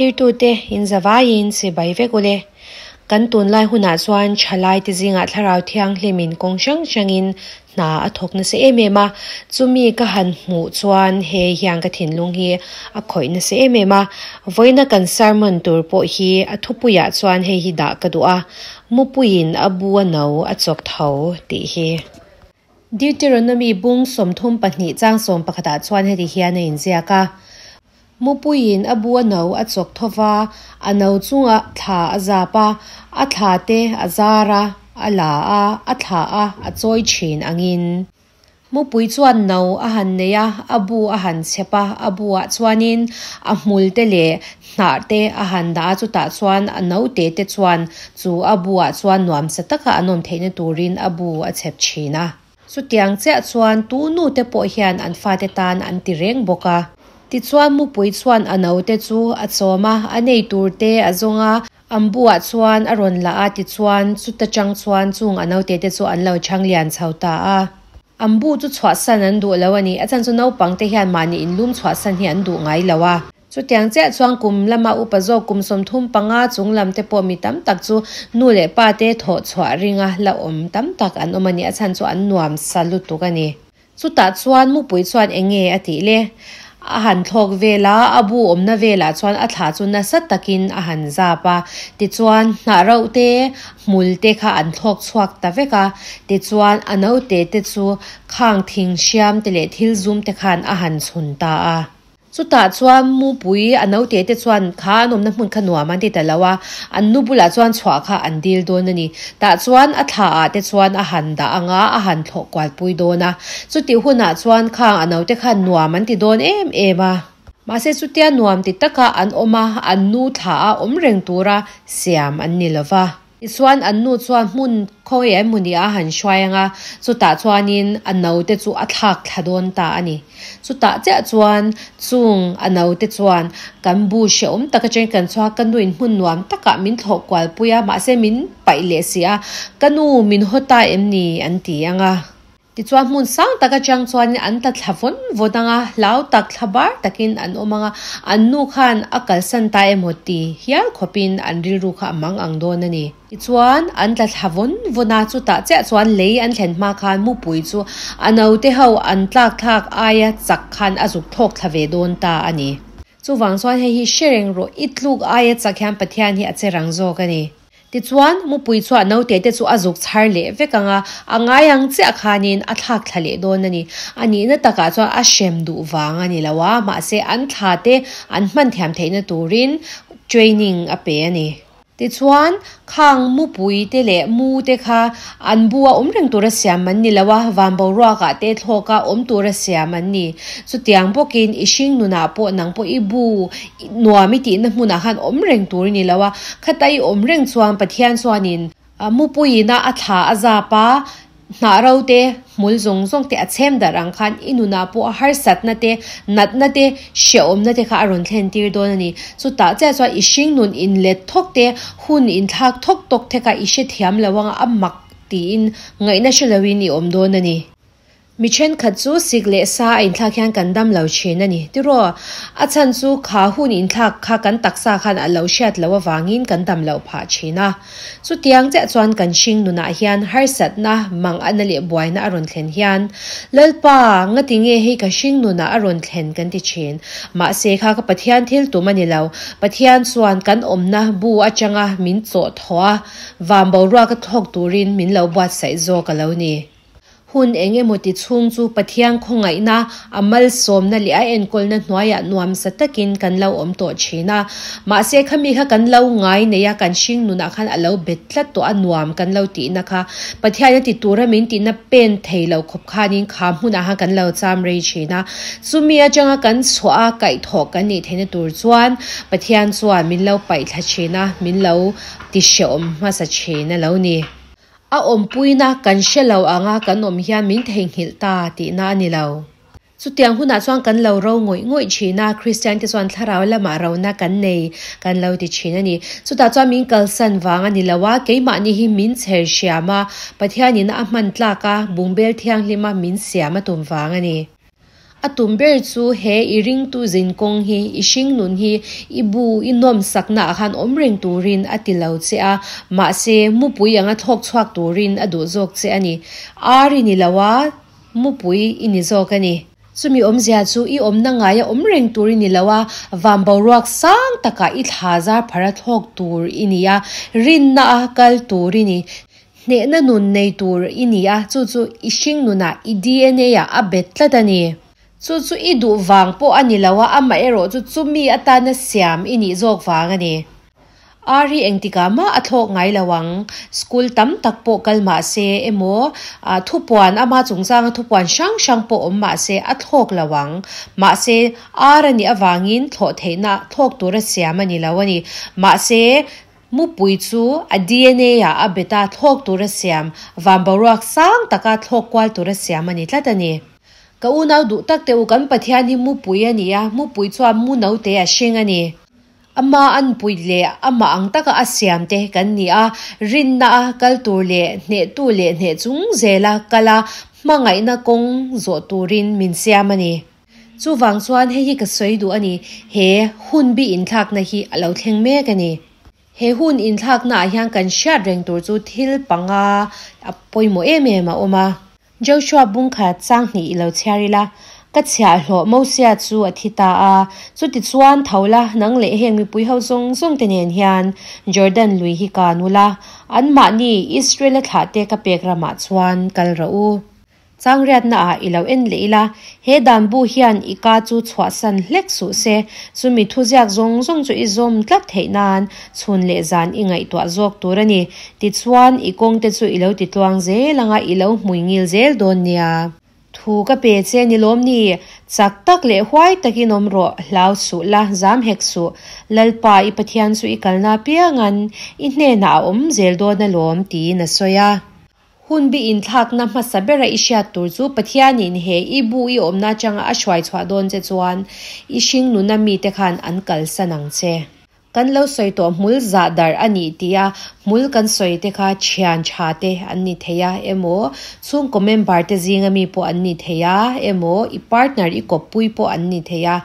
Thlirtute in zavaiin chibai vek ule. Kan tunlai hunah chuan thalaite zingah thlarau thianghlimin kawng hrang hrangin hna a thawk nasa em em a, chumi ka han hmuh chuan he hian ka thinlung hi a khawih nasa em em a. Vawiina kan sermon tur pawh hi a thupuiah chuan hei hi dah ka duh a, Mupuiin a bu a no a chawk tho tih hi. Deuteronomy bung 32 chang 11 ah chuan heti hian a inziak a, Mupuiin a bu a no a chawk tho va, a no chungah thla a zap a, a thla te a zar a, a la a, a thla a, a chawi thin angin. Mupui chuan no a han nei a, a bu a han chhep a, a buah chuanin a hmul te leh hnah te a han dah a, chutah chuan a note te chuan chu a buah chuan nuamsa taka an awm theihna turin a bu a chhep thin a. Chutiang chiah chuan tu nu te pawh hian an fate tan an ti reng bawk a. Tichuan mupui chuan a note chu a chawm a, a nei tur te a zawng a, an buah chuan a rawn la a, tichuan chuta tang chuan chung a note te chu an lo chhang lian chho ta a. An bu chu chhuahsan an duh lo a ni, a chhan chu naupang te hian mahni inlum chhuahsan hi an duh ngai lo a. Chutiang chiah chuan kum lama upa zawk kum 35 chung lam te pawh mi tam tak chu nu leh pa te thawh chhuah ringa la awm tam tak an awm a ni, a chhan chu an nuam sa lutuk a ni. Chutah chuan mupui chuan eng nge a tih le? A han thlawk vel a, a bu awmna velah chuan a thla chu nasa takin a han zap a, tichuan hnah rauh te, hmul te kha an thlawk chhuak ta vek a, tichuan a naute te chu khang thing hriam te leh thil zum te khan a han chhun ta a. Chutah chuan mupui a naute te chuan kha an awmna hmun kha nuam an ti ta lo a, an nu bulah chuan chhuah kha an dil dawn a ni. Tah chuan a thla ah te chuan a han dah ang a, a han thlawh kual pui dawn a. Chutih hunah chuan khang a naute khan nuam an ti dawn em em a. Mahse chutia nuam ti taka an awm a, an nu thla a awm reng tura siam an ni lo va. Tichuan an nu chuan hmun khawi emaw ni a han hruai ang a, chutah chuanin a naute chu a thlak thla dawn ta a ni. Chutah chiah chuan chung a naute chuan kan bu hrehawm tak atangin kan chhuak, ka nuin hmun nuam takah min thlawh kual pui a, mahse min paih leh si a, ka nu min haw ta em ni an ti ang a. Tichuan hmun sang tak atang chuanin an ta thla vawn vawn ang a, hlau tak thla bar takin an awm ang a, an nu khan a kalsan ta emaw ti hial khawpin an rilru kha a mang ang dawn a ni. Tichuan an tla thla vawn vawn a, chutah chiah chuan lei an thlen hma khan mupui chu a naute ho an tlak thlak aia chak khan a zuk thlawk thla ve dawn ta a ni. Chuvang chuan hei hi hre reng rawh, i tluk aia chak hian Pathian hi a che rang zawk a ni. Tichuan, mupui chuah naute te chu a zuk chhar leh vek ang a, a ngai ang chiah khanin a thlak thla leh dawn a ni. A nihna takah chuan a hrem duh vang a ni lo a, mahse an thla te an hman thiam theihna turin training a pe a ni. Tichuan, khang mupui te leh mu te kha an bu a awm reng tura siam an ni lo a, van boruakah te thlawka awm tura siam an ni. Chutiang bawkin i hring nunah pawh nang pawh i bu nuam i tihna hmunah khan awm reng tur i ni lo a, khata i awm reng chuan Pathian chuanin mupuiina a thla a zap a, hnah ro te, hmul zawng zawng te a chhem darh ang khan i nunah pawh a harsatna te, natna te, hrehawmna te kha a rawn thlen tir dawn a ni. Chutah chiah chuan i hringnun inlet thawk te, hun inthlak thawk tawk te kha i hrethiam lo anga a mak tiin ngaihna hre loin i awm dawn a ni. Mi thenkhat chu sik leh sa a inthlak hian kan dam lo thin a ni. Tiraw, a chhan chu kha hun inthlak kha kan taksa khan a lo hriat loh avangin kan dam loh phah thin a. Chutiang chiah chuan kan hring nunah hian harsatna, manganna leh buaina a rawn thlen hian, Lalpa, ngati nge hei ka hring nunah a rawn thlen kan ti thin. Mahse kha ka Pathian thil tum a ni lo. Pathian chuan kan awmna bu atanga min chawh thaw a, van boruaka thlawk turin min lo buatsaih zawk a lo ni. Hun eng emaw ti chhung chu Pathian khawngaihna, a malsawmna leh a enkawlna hnuaiah nuamsa takin kan lo awm tawh thin a. Mahse khami kha kan lo ngai nei a, kan hring nunah khan a lo bet tlat tawh a, nuam kan lo tihna kha Pathian a ti tura min tihna pen thei lo khawp khanin kha hmunah khan kan lo cham rei thin a. Chumi atanga kan chhuah a, kaihthawh kan nih theihna tur chuan Pathian chuan min lo paihthla thin a, min lo ti hrehawm hmasa thin a lo ni. A awmpuina kan hre lo anga kan awm hian min theihnghilh ta tihna a ni lo. Chutiang hunah chuan kan lo ro ngawih ngawih thin a, Kristian te chuan thlarau lamah rona kan nei kan lo ti thin a ni. Chutah chuan min kalsan vang a ni lo a, keimahni hi min chher hriam a, Pathianin a hman tlak a, bungbel thianghlima min siam a tum vang a ni. A tum ber chu he i ringtu zinkawng hi, i hringnun hi i bu i nawmsakna ah khan awm reng turin a ti lo che a, mahse mupui anga thlawk chhuak turin a duh zawk che a ni. Ar i ni lo a, mupui i ni zawk a ni. Chumi awmzia chu i awmna ngaia awm reng tur i ni lo a, van boruak sang takah i thla zar phar a thlawk tur i ni a, rinna a kal tur i ni. Hnehna nun nei tur i ni a, chu chu i hringnunah i DNA ah a bet tlat a ni. Chu chu i duh vang pawh a ni lo a, amaherawh chu chumi atana siam i nih zawk vang a ni. Ar hi engtikah mah a thlawk ngai lo ang, school tam tak pawh kal mah se emaw, thupuan ama chungchanga thupuan hrang hrang pawh awm mah se a thlawk lo ang. Mahse, ar a nih avangin thlawh theihna thlawk tura siam a ni lo a ni. Mahse, Mupui chu a DNA ah a bet a, thlawk tura siam, van boruak sang taka thlawk kual tura siam a ni tlat a ni. Ka unau duh tak teh u, kan Pathian hi mupui a ni a, mupui chuan mu note a hring a ni. Ama anpui leh amah ang taka a siam te kan ni a, rinna a kal tur leh hnehtu leh hneh chung zela kal a, hmangaihna kawng zawh turin min siam a ni. Chuvang chuan hei hi ka sawi duh a ni, he hun bi inthlakna hi a lo thleng mek a ni. He hun inthlaknaah hian kan hriat reng tur chu thil panga a pawimawh em em a awm a. Joshua bung khat chang hnih i lo chhiar ila, Ka chhiahhlawh Mosia chu a thi ta a, chutichuan tho la, nang leh heng mipui ho zawng zawng te nen hian Jordan lui hi kan ula, anmahni Israel-a thlahte ka pek ramah chuan kal rawh u. Changriatnaah i lo en leh ila, he dan bu hian i ka chu chhuahsan hlek suh se, chumi thuziak zawng zawng chu i zawm tlat theih nan chhun leh zan i ngaihtuah zawk tur a ni. Tichuan, i kawngte chu i lo ti tluang zel anga i lo hmui ngil zel dawn nia. Thu ka pe che ni lawm ni? Chak tak leh huai takin awm rawh, hlau suh la, zam hek suh. Lalpa, i Pathian chu i kalna apiangan i hnenah a awm zel dawn alawm, tiin a sawi a. Hun bi inthlakna hmasa bera i hriat tur chu Pathianin he i bu i awmna atanga a hruai chhuah dawn che chuan i hringnuna mite khan an kalsan ang che. Kan lo sawi tawh hmul zah darh a nih tia hmul kan sawi te kha thian tha te an ni thei a emaw, chhungkaw member te zinga mi pawh an ni thei a emaw, i partner i kawppui pawh an ni thei a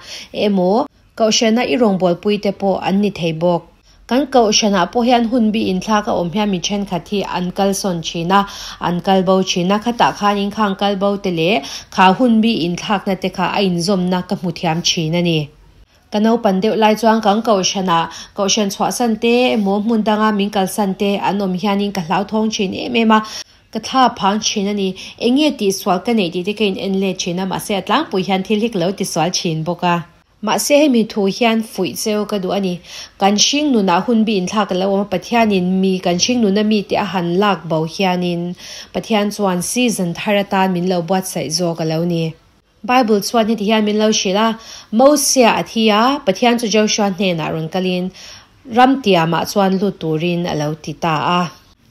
emaw, Kohhrana i rawngbawlpui te pawh an ni thei bawk. Kan kohhranah pawh hian hun bi inthlak a awm hian mi thenkhat hi an kalsawn thin a, an kal bo thin a. Khatah khanin khang kal bo te leh kha hun bi inthlakna te kha a inzawmna ka hmu thiam thin a ni. Ka naupan deuh lai chuan kan kohhranah kohhran chhuahsan te emaw hmun danga min kalsan te an awm hianin ka hlauthawng thin em em a. Ka thla phang thin a ni. Eng nge tihsual ka neih tih te ka in en let thin a, mahse a tlangpui hian thil hi ka lo tisual thin bawk a. Mahse hemi thu hian fuih cheu ka duh a ni. Kan hring nunah hun bi inthlak a lo awm a, Pathianin mi kan hring nuna mite a han lak bo hianin Pathian chuan season thar atan min lo buatsaih zawk a lo ni. Bible chuan heti hian min lo hrilh a, Mosia a thi a, Pathian chu Joshua hnenah rawn kalin ramtiamah chuan lut turin a lo ti ta a.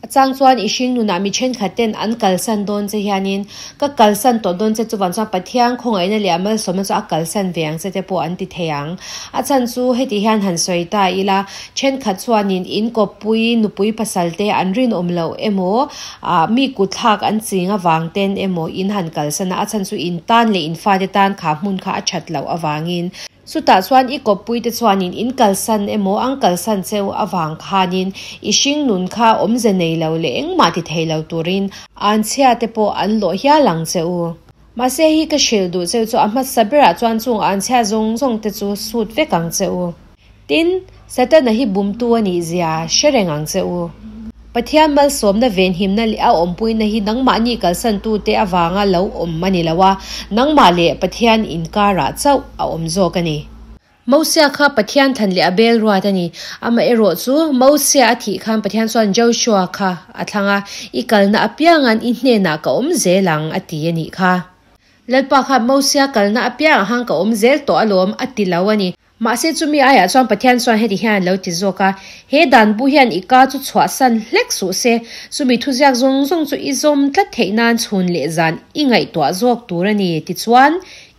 A chang chuan i hring nunah mi thenkhat ten an kalsan dawn che hianin, Ka kalsan tawh dawn che chuvan chuan Pathian khawngaihna leh a malsawmna chu a kalsan ve ang che te pawh an ti thei ang. A chhan chu heti hian han sawi ta ila, thenkhat chuanin in kawppui, nupui pasal te an rinawm loh emaw, ah mi kutthlak an ching avang ten emaw in han kalsan a, a chhan chu in tan leh in fate tan kha hmun kha a that loh avangin. Chutah chuan i kawppuite chuanin in kalsan emaw an kalsan cheu avang khanin i hringnun kha awmze nei lo leh engmah ti thei lo turin anchhia te pawh an lawh hial ang che u. Mahse hi ka hrilh duh cheu chu a hmasa berah chuan chung anchhia zawng zawng te chu sut vek ang che u. Tin, Setana hi bumtu a nih zia hre reng ang che u. Pathian malsawmna venhimna leh a awmpuina hi nangmahni kalsantute avanga lo awm a ni lo a, nangmah leh Pathian inkarah chauh a awm zawk a ni. Mosia kha Pathian thlan leh a bel ruat a ni. Amaherawh chu, Mosia a thih khan Pathian chuan Joshua kha a thlang a, I kalna apiangan i hnenah ka awm zel ang, a ti a nih kha. Lalpa khan Mosia kalna apiangah khan ka awm zel tawh alawm, a ti lo a ni. Mahse chumi aiah chuan Pathian chuan heti hian a lo ti zawk a, He dan bu hian i ka chu chhuahsan hlek suh se, chumi thuziak zawng zawng chu i zawm tlat theih nan chhun leh zan i ngaihtuah zawk tur a ni. Tichuan,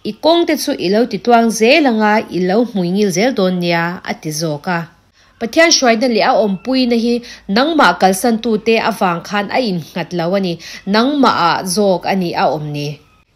i kawngte chu i lo ti tuang zel anga i lo hmuingil zel dawn nia, a ti zawk a. Pathian hruaina leh a awmpuina hi nangmah kalsantute avang khan a innghat lo a ni, nangmahah zawk a ni a awm ni.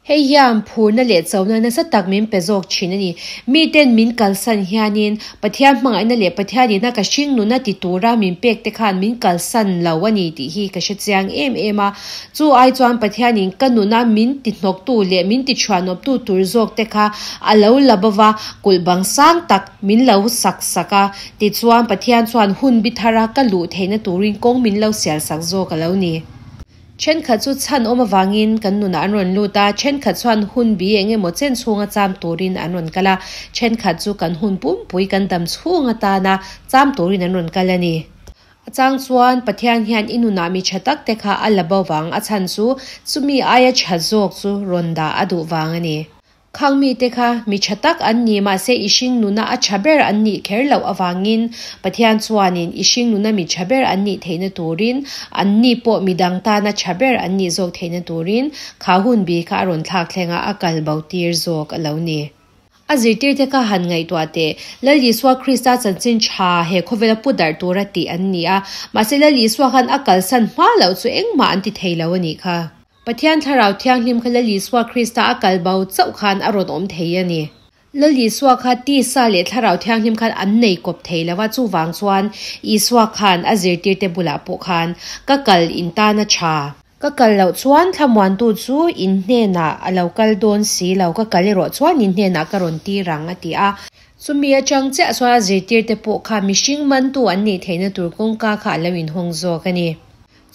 Hei hian phurna leh chona nasa tak min pe zawk thin a ni. Miten min kalsan hianin Pathian hmangaihna leh Pathian ina ka hringnuna ti tura min pek te khan min kalsan lo a ni tih hi ka hre chiang em em a. Chu ai chuan Pathianin ka nuna min ti hnawktu leh min ti chhuanawptu tur zawk te kha a lo la bo va, kulh bang sang tak min lo sak sak a. Tichuan Pathian chuan hun bi thara ka luh theihna turin kawng min lo sial sak zawk a lo ni. Thenkhat chu chhan awm avangin kan nunah an rawn lut a, thenkhat chuan hun bi eng emaw chen chhunga cham turin an rawn kal a, thenkhat chu kan hun pumpui kan dam chhung atana cham turin an rawn kal a ni. A chang chuan Pathian hian i nunah mi tha tak te kha a la bo vang, a chhan chu chumi aia tha zawk chu rawn dah a duh vang a ni. Khang mite kha mi tha tak an ni, mahse i hring nuna a tha ber an nih kher loh avangin Pathian chuanin i hring nuna mi tha ber an nih theihna turin, anni pawh midang tana tha ber an nih zawk theihna turin kha hun bi kha a rawn thlak thleng a, a kal bo tir zawk a lo ni. A zirtirte kha han ngaihtuah teh, Lal Isua Krista chanchin tha he khawvela pu darh tura tih an ni a, mahse Lal Isua khan a kalsan hma loh chu engmah an ti thei lo a nih kha. Pathian Thlarau Thianghlim kha Lal Isua Krista a kal bo chauh khan a rawn awm thei a ni. Lal Isua kha tisa leh Thlarau Thianghlim khan an nei kawp thei lo a, chuvang chuan Isua khan a zirtirte bulah pawh khan, Ka kal in tan a tha. Ka kal loh chuan thlamuantu chu in hnenah a lo kal dawn si lo, ka kal erawh chuan in hnenah ka rawn tir ang, a ti a. Chumi atang chiah chuan a zirtirte pawh kha mihring mantu an nih theihna tur kawngka kha a lo inhawng zawk a ni.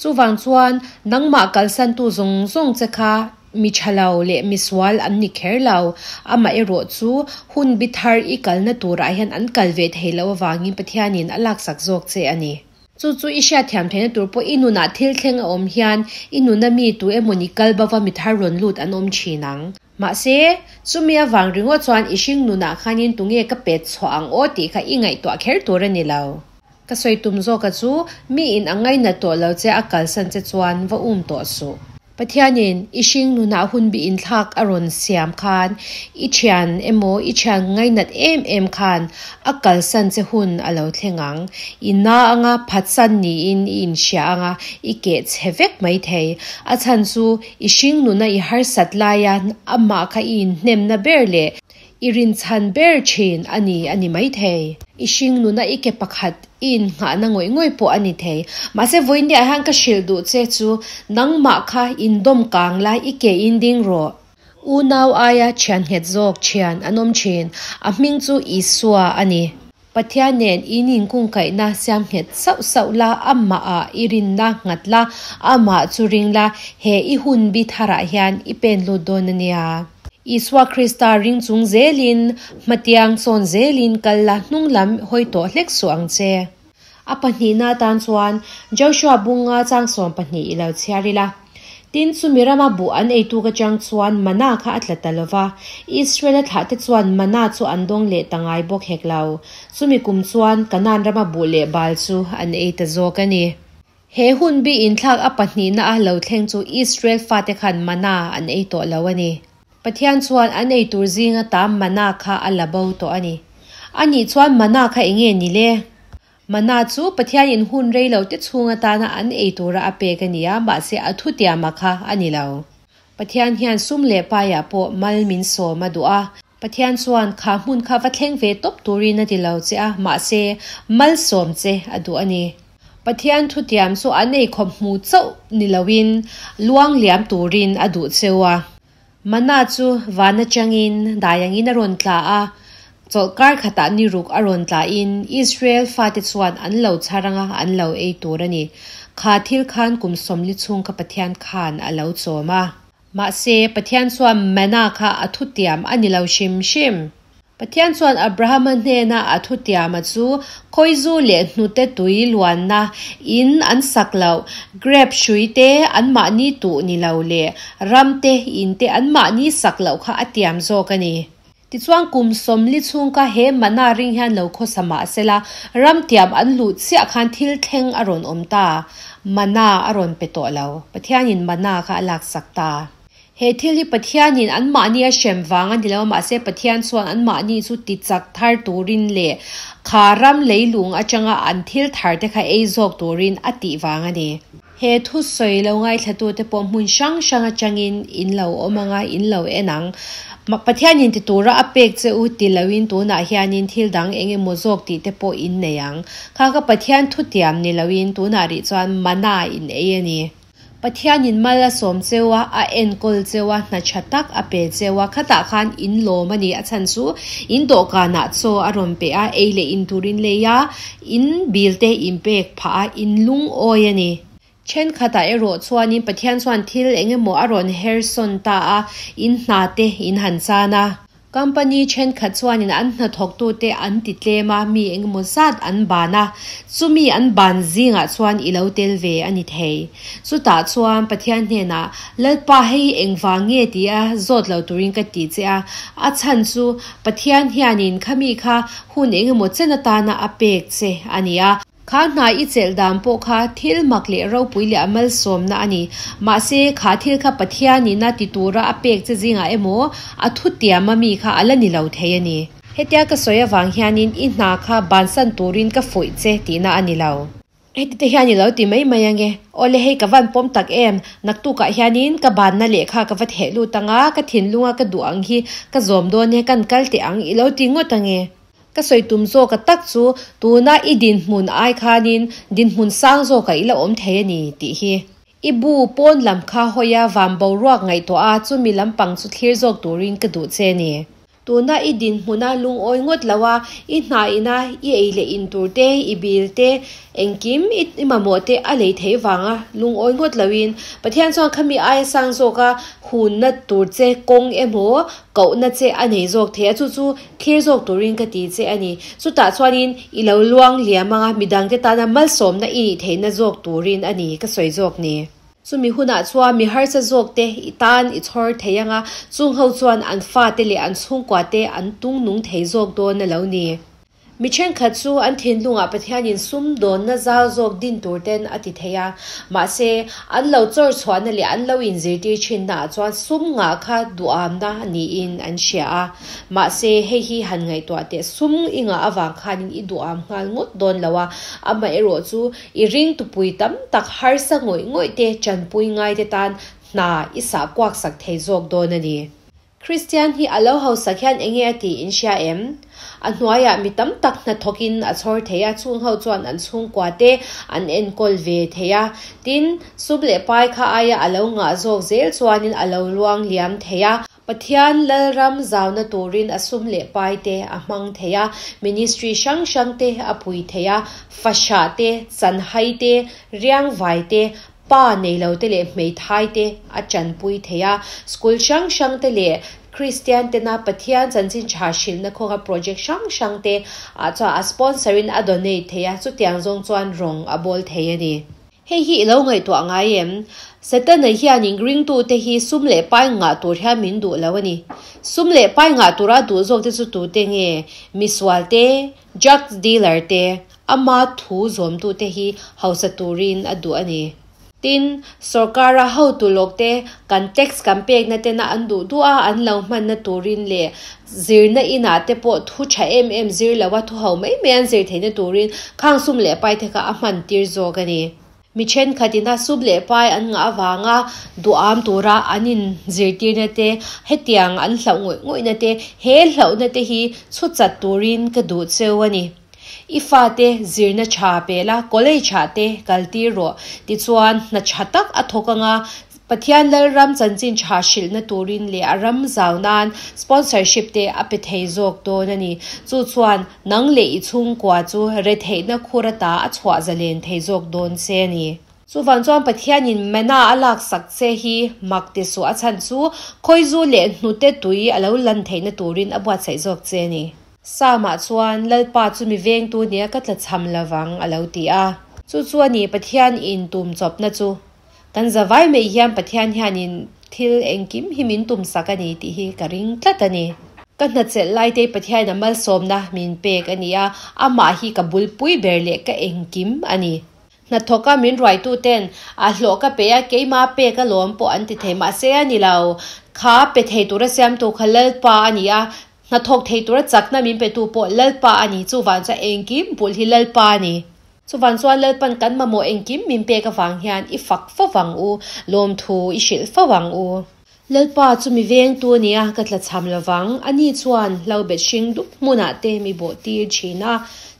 Chuvang chuan, nangmah kalsantu zawng zawng che kha mi tha lo leh mi sual an ni kher lo. Amaherawh chu, hun bi thar i kalna turah hian an kal ve thei loh avangin Pathianin a laksak zawk che a ni. Chu chu i hriatthiam theihna tur pawh i nunah thil thleng a awm hian i nuna mi tu emawni kal bova mi thar rawn lut an awm thin ang. Mahse, chumi avang ringawt chuan i hring nunah khanin tunge ka pet chhuah ang aw tih kha i ngaihtuah kher tur a ni lo. Ka sawi tum zawka chu mi in a ngainat tawh lo che a kalsan che chuan va um tawh suh. Pathianin i hring nunah hun bi inthlak a rawn siam khan i thian emaw i thian ngainat em em khan a kalsan che hun a lo thleng ang. I na anga phatsan niin i inhria anga i keh chhe vek mai thei. A chhan chu i hring nuna i harsat laia amah kha i inhnemna ber leh I rinchhan ber thin a ni a ni maithei. I hring nuna i ke pakhat i innghahna ngawih ngawih pawh a ni thei. Mahse vawiinniah hian ka hrilh duh che chu nangmah kha indawm kang la i ke in ding rawh. Unau aia thian nghet zawk thian an awm thin. A hming chu Isua a ni. Pathian nen in inkungkaihna siam nghet sauh sauh la, amahah i rinna nghat la, amah chu ring la, he i hun bi tharah hian i pen lut dawn a nia. Isua Krista ring chung zelin, hmatiang sawn zelin kal la hnung lam hawi tawh hlek suh ang che. A pahnihna atan chuan Joshua bunga chang 12 i lo chhiar ila. Tin, chumi rama buh an eitu ka chang chuan mana kha a tla ta lo va, Israel-a thlahte chuan mana chu an dawng leh ta ngai bawk hek lo. Chumi kum chuan Kanaan rama buh leh bal chu an ei ta zawk a ni. He hun bi inthlak a pahnihna a lo thleng chu Israel fate khan mana an ei tawh lo a ni. Pathian chuan an ei tur zinga tam mana kha a la bo tawh a ni. Anih chuan mana kha enge ni le? Mana chu Pathianin hun rei lo te chhung atana an ei tura a pek a ni a, mahse a thutiama kha a ni lo. Pathian hian sum leh paiah pawh mal min sawm a duh a. Pathian chuan kha hmun kha va thleng ve tawp turin a ti lo che a, mahse malsawm che a duh a ni. Pathian thutiam chu an ei khawp hmu chauh ni loin luang liam turin a duh cheu a. Mana chu van atangin daiangin a rawn tla a, chawlhkar khatah ni ruk a rawn tlain Israel fate chuan an lo chhar anga an lo ei tur a ni. Kha thil khan kum 40 chhung kha Pathian khan a lo chawm a. Mahse, Pathian chuan mana kha a thutiam a ni lo hrim hrim. Pathian chuan Abrahama hnena a thutiama chu khawizu leh hnute tui luanna in an sak loh, grape hrui te anmahni tuh ni lo leh ram te in te anmahni sak loh kha a tiam zawk a ni. Tichuan kum 40 chhung kha he mana ring hian lo khawsa mah sela ram tiam an luh chiah khan thil thleng a rawn awm ta. Mana a rawn pe tawh lo. Pathianin mana kha a laksak ta. He thil hi Pathianin anmahni a hrem vang a ni lo, mahse Pathian chuan anmahni chu tichak thar turin leh kha ram leilung atanga an thil thar te kha ei zawk turin a tih vang a ni. He thusawi lo ngaithlatute pawh hmun hrang hrang atangin in lo awm anga in lo en ang. Pathianin ti tura a pek che u ti loin tunah hianin thil dang eng emaw zawk tih te pawh in nei ang. Kha ka Pathian thutiam ni loin tunah rih chuan mana in ei a ni. Pathianin mal a sawm cheu a, a enkawl cheu a, hna tha tak a pe cheu a, khatah khan in lawm a ni. A chhan chu in dawhkanah chaw a rawn pe a, ei leh in turin lei a, in bill te in pek phah a, in lungawi a ni. Thenkhatah erawh chuanin Pathian chuan thil eng emaw a rawn her sawn ta a, in hna te in han chan a. Company thenkhat chuanin an hnathawktute an ti tlem a, mi eng emaw zat an ban a, chumi an ban zingah chuan i lo tel ve a ni thei. Chutah chuan Pathian hnenah, Lalpa hei engvang nge tia zawt lo turin ka ti che a, a chhan chu Pathian hianin khami kha hun eng emaw chen atana a pek che a ni a. Kha hna i chelh dan pawh kha thil mak leh ropui leh a malsawmna a ni. Mahse, kha thil kha Pathianin a ti tura a pek che zingah emaw a thutiam a mi kha a la ni lo thei a ni. Hetia ka sawi avang hianin i hna kha bansan turin ka fuih che tihna a ni lo. Heti te hian i lo ti mai mai ange. Awle hei ka van pawm tak em, naktukah hianin ka banna lehkha ka va theh lut anga ka thinlunga ka duh ang hi ka zawm dawn e, kan kal teh ang i lo ti ngawt ange. Ka sawi tum zawka tak chu tuna i dinhmun ai khanin dinhmun sang zawkah i la awm thei a ni tih hi. I bu pawn lam kha hawia van boruak ngaihtuah a chumi lampang chu thlir zawk turin ka duh che a ni. Tuna i dinhmuna lungawi ngawt lo a, i hna ina i ei leh in tur te, i bil te, engkim i mamawh te a lei thei vanga lungawi ngawt loin Pathian chuan khami aia sang zawka hunna tur che kawng emaw kohna che a nei zawk thei a, chu chu Thlir zawk turin ka ti che a ni. Chutah chuanin i lo luang liam anga midangte tana malsawmna i nih theihna zawk turin a ni ka sawi zawk ni. Chumi hunah chuan mi harsa zawkte i tan i chhawr thei anga chung ho chuan an fate leh an chhungkuate an tung nung thei zawk dawn a lo ni. Mi thenkhat chu an thinlungah Pathianin sum dawnna zau zawk din tur ten a ti thei a, mahse, an lo chawr chhuahna leh an lo inzirtir thinnaah chuan sum ngah kha duhamna niin an hria a. Mahse, hei hi han ngaihtuah teh, sum i ngah avang khanin i duham nghal ngawt dawn lo a, amaherawh chu i ringtupui tam tak harsa ngawih ngawih te tanpui ngaite tan hna i sah kuak sak thei zawk dawn a ni. Kristian hi a lo hausak hian enge a tih in hria em? A hnuaiah mi tam tak hnathawkin a chhawr thei a, chung ho chuan an chhungkua te an enkawl ve thei a. Tin, sum leh pai kha aia a lo ngah zawk zel chuanin a lo luang liam thei a. Pathian Lalram zauna turin a sum leh pai te a hmang thei a, ministry hrang hrang te a pui thei a, fahrah te, chanhai te, riangvai te, pa nei lo te leh hmeithai te a tanpui thei a. School hrang hrang te leh Kristian tena Pathian chanchin tha hrilhna khawnga project hrang hrang te ah chuan a sponsor in a donate thei a, chutiang zawng chuan rawng a bawl thei a ni. Hei hi i lo ngaihtuah ngai em? Setana hianin ringtute hi sum leh pai ngah tur hian min duh lo a ni. Sum leh pai ngah tura duh zawkte chu tute nge? Misual te, drugs dealer te, ama thu zawmtute hi hausa turin a duh a ni. Tin, sorkara hotu lawkte kan tax kan pekna tena an duh duh a, an lo hmanna turin leh zirna inah te pawh thu tha em em zir lo a, thu ho mai mai an zir theihna turin khang sum leh pai te kha a hman tir zawk a ni. Mi thenkhatin a sum leh pai an ngah avanga duham tura an in zirtirna te, hetiang an hlauh ngawih ngawihna te, he hlauhna te hi chhu chat turin ka duh cheu a ni. I fate zirna tha pe la, college ah te kal tir rawh. Tichuan, hna tha tak a thawk anga Pathian Lalram chanchin tha hrilhna turin leh a ram zau nan sponsorship te a pe thei zawk dawn a ni. Chu chuan nang leh i chhungkua chu retheihna khur ata a chhuah zalen thei zawk dawn che a ni. Chuvang chuan Pathianin mana a laksak che hi mak ti suh a chhan chu khawizu leh hnute tui a lo lan theihna turin a buatsaih zawk che a ni. Psalm-ah chuan, Lalpa chu mi vengtu nia ka tlachham lovang a lo ti a. Chu chu a ni Pathian in tum chawpna chu. Kan zavai mai hian Pathian hianin thil engkim hi min tum sak a ni tih hi ka ring tlat a ni. Ka hnachelh laite Pathianin a malsawmna min pek a ni a, amah hi ka bulpui ber leh ka engkim a ni. Hnathawka min ruaituten a hlawh ka pe a, keima pek alawm pawh an ti thei. Mahse a ni lo, kha pe thei tura siamtu kha Lalpa a ni a, hnathawk thei tura chakna min petu pawh Lalpa a ni, chuvang chuan engkim bulh hi Lalpa a ni. Chuvang chuan Lalpan kan mamawh engkim min pek avang hian i fak fo vang u, lawmthu i hrilh fo ang u. Lalpa chu mi vengtu a nia, ka tlachham lo vang. Ani chuan hlobet hring dup hmunah te mi bawh tir thin a,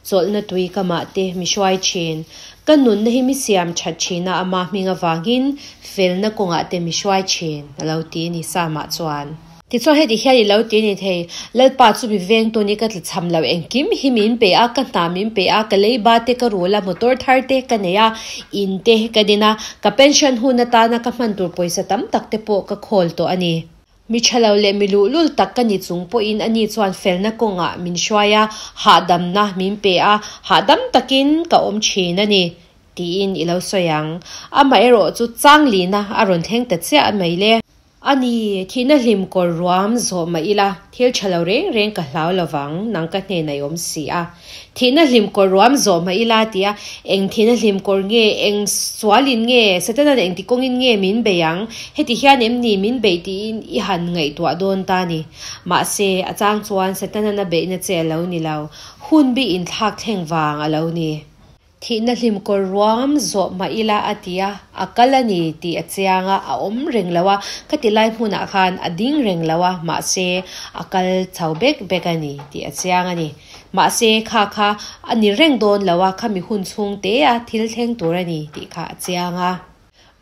chawlhna tui kamah te mi hruai thin. Ka nunna hi mi siam that thin a, ama hming avangin felna kawngah te mi hruai thin, a lo ti ni Sama chuan. Tichuan heti hian i lo ti ni thei, Lalpa chu mi vengtu ni ka tlachham lo, engkim hi min pe a, ka hna min pe a, ka leiba te ka rul a, motor thar te ka nei a, in te ka din a, ka pension hun atana ka hman tur pawisa tam tak te pawh ka khawl tawh a ni. Mi tha lo leh mi luhlul tak ka ni chung pawhin ani chuan felna kawngah min hruai a, hahdamna min pe a, hahdam takin ka awm thin a ni, tiin i lo sawi ang. Amaherawhchu changlina a rawn thleng ta chiah mai le. A ni, thihna hlim kawr ruam zawh mah ila, thil tha lo reng reng ka hlau lovang, nang ka hnenah i awm si a. Thihna hlim kawr ruam zawh mah ila tia, eng thihna hlim kawr nge, eng sualin nge, Satanan engti kawngin nge min bei ang, heti hian em ni min beih tiin i han ngaihtuah dawn ta ni. Mahse, a chang chuan Satanan a beihna che a lo ni lo, hun bi inthlak thleng vang a lo ni. Thihna hlim kawr ruam zawh mah ila a ti a, a kal a ni tih a chiang a, a awm reng lo a, khati lai hmunah khan a ding reng lo a, mahse a kal chho bek bek a ni tih a chiang a ni. Mahse kha kha a ni reng dawn lo a, khami hun chhung te a thil thleng tur a ni tih kha a chiang a.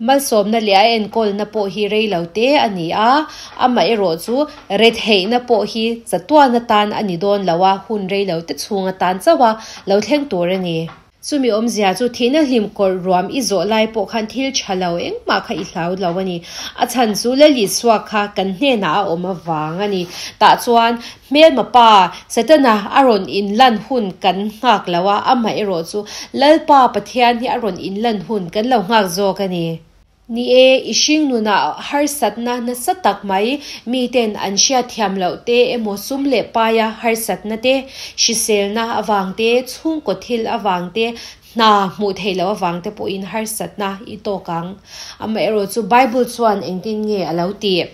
Malsawmna leh a enkawlna pawh hi rei lo te a ni a, amaherawh chu retheihna pawh hi chatuan atan a ni dawn lo a, hun rei lo te chhung atan chauh a lo thleng tur a ni. Chumi awmzia chu thihna hlim kawrh ruam i zawh lai pawh khan thil tha lo engmah kha i hlau lo a ni. A chhan chu Lalisua kha kan hnenah a awm avang a ni. Tah chuan Hmelma pa, Setana a rawn inlan hun kan nghak lo a, amaherawh chu Lalpa Pathian hi a rawn inlan hun kan lo nghak zawk a ni. Ni e, i hring nunah harsatna nasa tak mai, miten an hriatthiam loh te emaw sum leh paia harsatna te, hriselna avang te, chhungkaw thil avang te, hna hmuh theih loh avang te pawhin harsatna i tawk ang. Amaherawh chu Bible chuan engtin nge a lo tih?